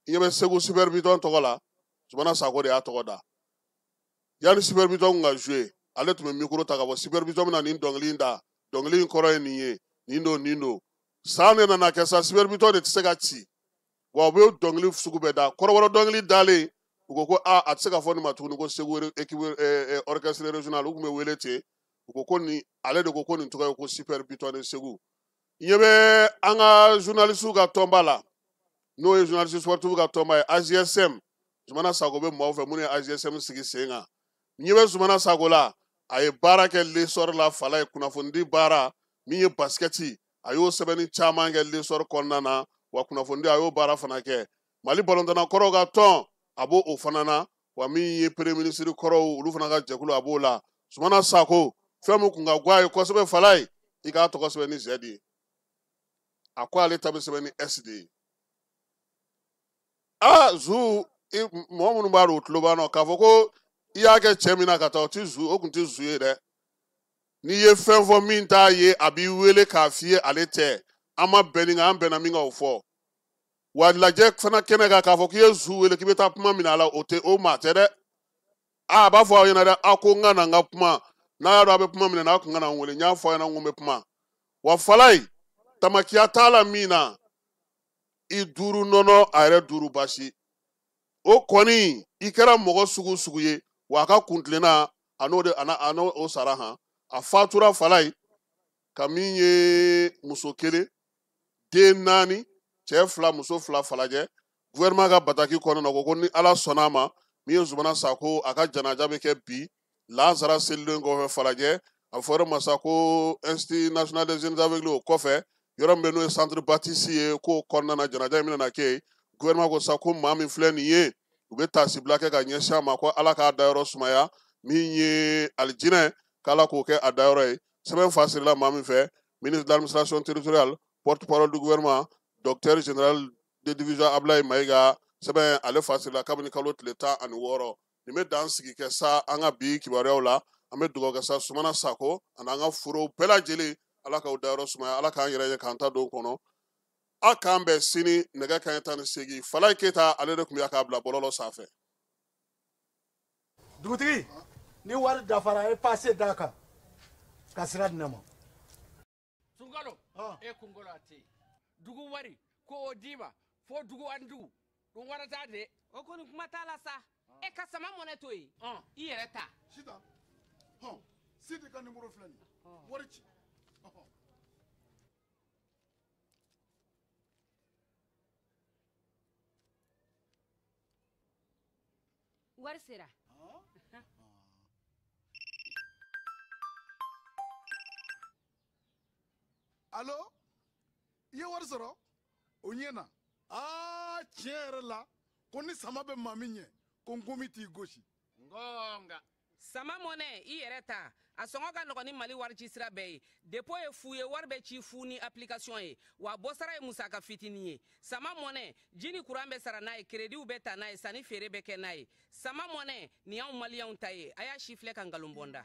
C: i ɲɛ bɛ Segu Super Biton tɔgɔ la, Sumana Sako de y'a tɔgɔ da. Yanni Super Biton ka jouer, ale tun bɛ micro ta ka bɔ Super Biton bɛna nin dɔnkili in da, dɔnkili in kɔrɔ ye nin ye, nin don, nin don. San de nana kɛ sa, Super Biton de tɛ se ka ci, wa u bɛ dɔnkili sugu bɛɛ da. Kɔrɔbɔrɔ dɔnkili dalen, u ko ko aa, a tɛ se ka fɔ nin ma tuguni ko Segu équipe orchestre régional, u tun bɛ wele ten. U ko ko nin, ale de ko ko nin tɔgɔ ye ko Super Biton de Segu. Ɲɛ bɛ an ka journaliste ka tɔnba la, n'o ye journaliste sportif ka tɔnba ye, AJSM. Sumana Sako bɛ maaw fɛ minnu ye AJSM sigi sen kan. Ɲɛ bɛ Sumana Sako la, a ye baara kɛ L'Essor la, Fala ye, kunnafonidi baara min ye basikɛti, a y'o sɛbɛnni caman kɛ L'Essor kɔnɔna na, wa kunnafonidi a y'o baara fana kɛ. Mali balontanna kɔrɔw ka tɔn, a b'o o fana na, wa min ye premier ministre kɔrɔw olu fana ka jɛkulu, a b'o la. Sumana Sako, fɛn min kun ka go a ye kosɛbɛ, Fala ye, i k'a tɔgɔ sɛbɛn ni Z ye, a ko ale ta bɛ sɛbɛn ni S de ye. Aa, zu mɔgɔ minnu b'a dɔn, o tulo b'an na k'a fɔ ko i y'a kɛ cɛ min na ka taa, o ti zu, o kun ti zu ye dɛ. N'i ye fɛn fɔ min t'a ye, a b'i wele k'a f'i ye ale tɛ. An ma bɛn nin kan, an bɛnna min kan o fɔ. Wa lajɛ fana kɛnɛ kan k'a fɔ k'i ye zu wele k'i bɛ taa kuma minɛ a la, o tɛ, o maa tɛ dɛ. Aa, a b'a fɔ aw ɲɛna dɛ, aw ko n ka na n ka kuma, n'a y'a dɔn a bɛ kuma minɛ n'a kun ka na n wele, n y'a fɔ aw ɲɛna n ko n bɛ kuma. Wa Falaye, tamakiya t'a la min na, i duuru nɔnɔ a yɛrɛ duuru basi. O kɔni i kɛra mɔgɔ sugu sugu ye, wa a ka kuntilenna a n'o de a n'o o sara han. A fatura Falaye ka min ye muso kelen, den 4, cɛ 2, muso 2 falajɛ. Gouvernement ka bataki kɔnɔna na, ko ni Ala sɔnna a ma, min ye Sumana Sako a ka janaja bɛ kɛ bi Lansara selilen kɔfɛ Falajɛ, a fɔra masa ko Institut national des jeunes aveugles o kɔfɛ yɔrɔ min bɛ n'o ye centre Baptiste ye, k'o kɔnɔna na janaja in bɛna kɛ yen. Gouvernement ko sa ko maa min filɛ nin ye, u bɛ taasibila kɛ ka ɲɛsin a ma ko Ala k'a dayɔrɔ sumaya, min ye alijinɛ k'Ala k'o kɛ a dayɔrɔ ye. Sɛbɛn fasirila maa min fɛ, ministre de l'administration territoriale, porte-parole du gouvernement, docteur général de division Ablaye Maïga, sɛbɛn ale fasirila kabini kalo tile 16. Nin bɛ dan sigi kɛ sa an ka bi kibaruyaw la. An bɛ dugawu kɛ sa Sumana Sako ani an ka forow bɛɛ lajɛlen, Ala k'aw dayɔrɔ sumaya, Ala k'an yɛrɛ ye k'an ta don kɔnɔ. Aw k'an bɛn sini nɛgɛ kanɲɛ 18. Falaye Keyita ale de tun bɛ k'a bila bɔlɔlɔ sanfɛ.
I: Dugutigi, ni wari dafara e passe d'a kan ka sira di ne ma.
J: Sunkalo, e kunkolo a tɛ yen. Dugu wari ko o d'i ma fo dugu ani dugu dun wara t'a de.
A: O kɔni kuma t'a la sa. E ka sama mɔnɛ to yen. I yɛrɛ ta.
D: Sitan, hɔn, Sidi ka nimoro filɛ nin ye. Wari ci.
A: Wari sera.
D: Allo, i ye wari sɔrɔ? O ɲɛna. Aa, tiɲɛ yɛrɛ la, ko ni sama bɛ maa min ɲɛ, ko nkomi t'i gosi.
J: Ngonga.
A: Sama mɔnɛ, i yɛrɛ ta. A sɔngɔ ka nɔgɔn ni Mali wari ci sira bɛɛ ye. Dépôt ye fu ye, wari bɛ ci fu ni application ye. Wa bɔsara ye musaka fitinin ye. Sama mɔnɛ, ji ni courant bɛ sara n'a ye, crédit bɛ ta n'a ye, sanni feere bɛ kɛ n'a ye. Sama mɔnɛ, nin y'anw maliyɛnw ta ye. A y'a si filɛ ka nkalon bɔ n da.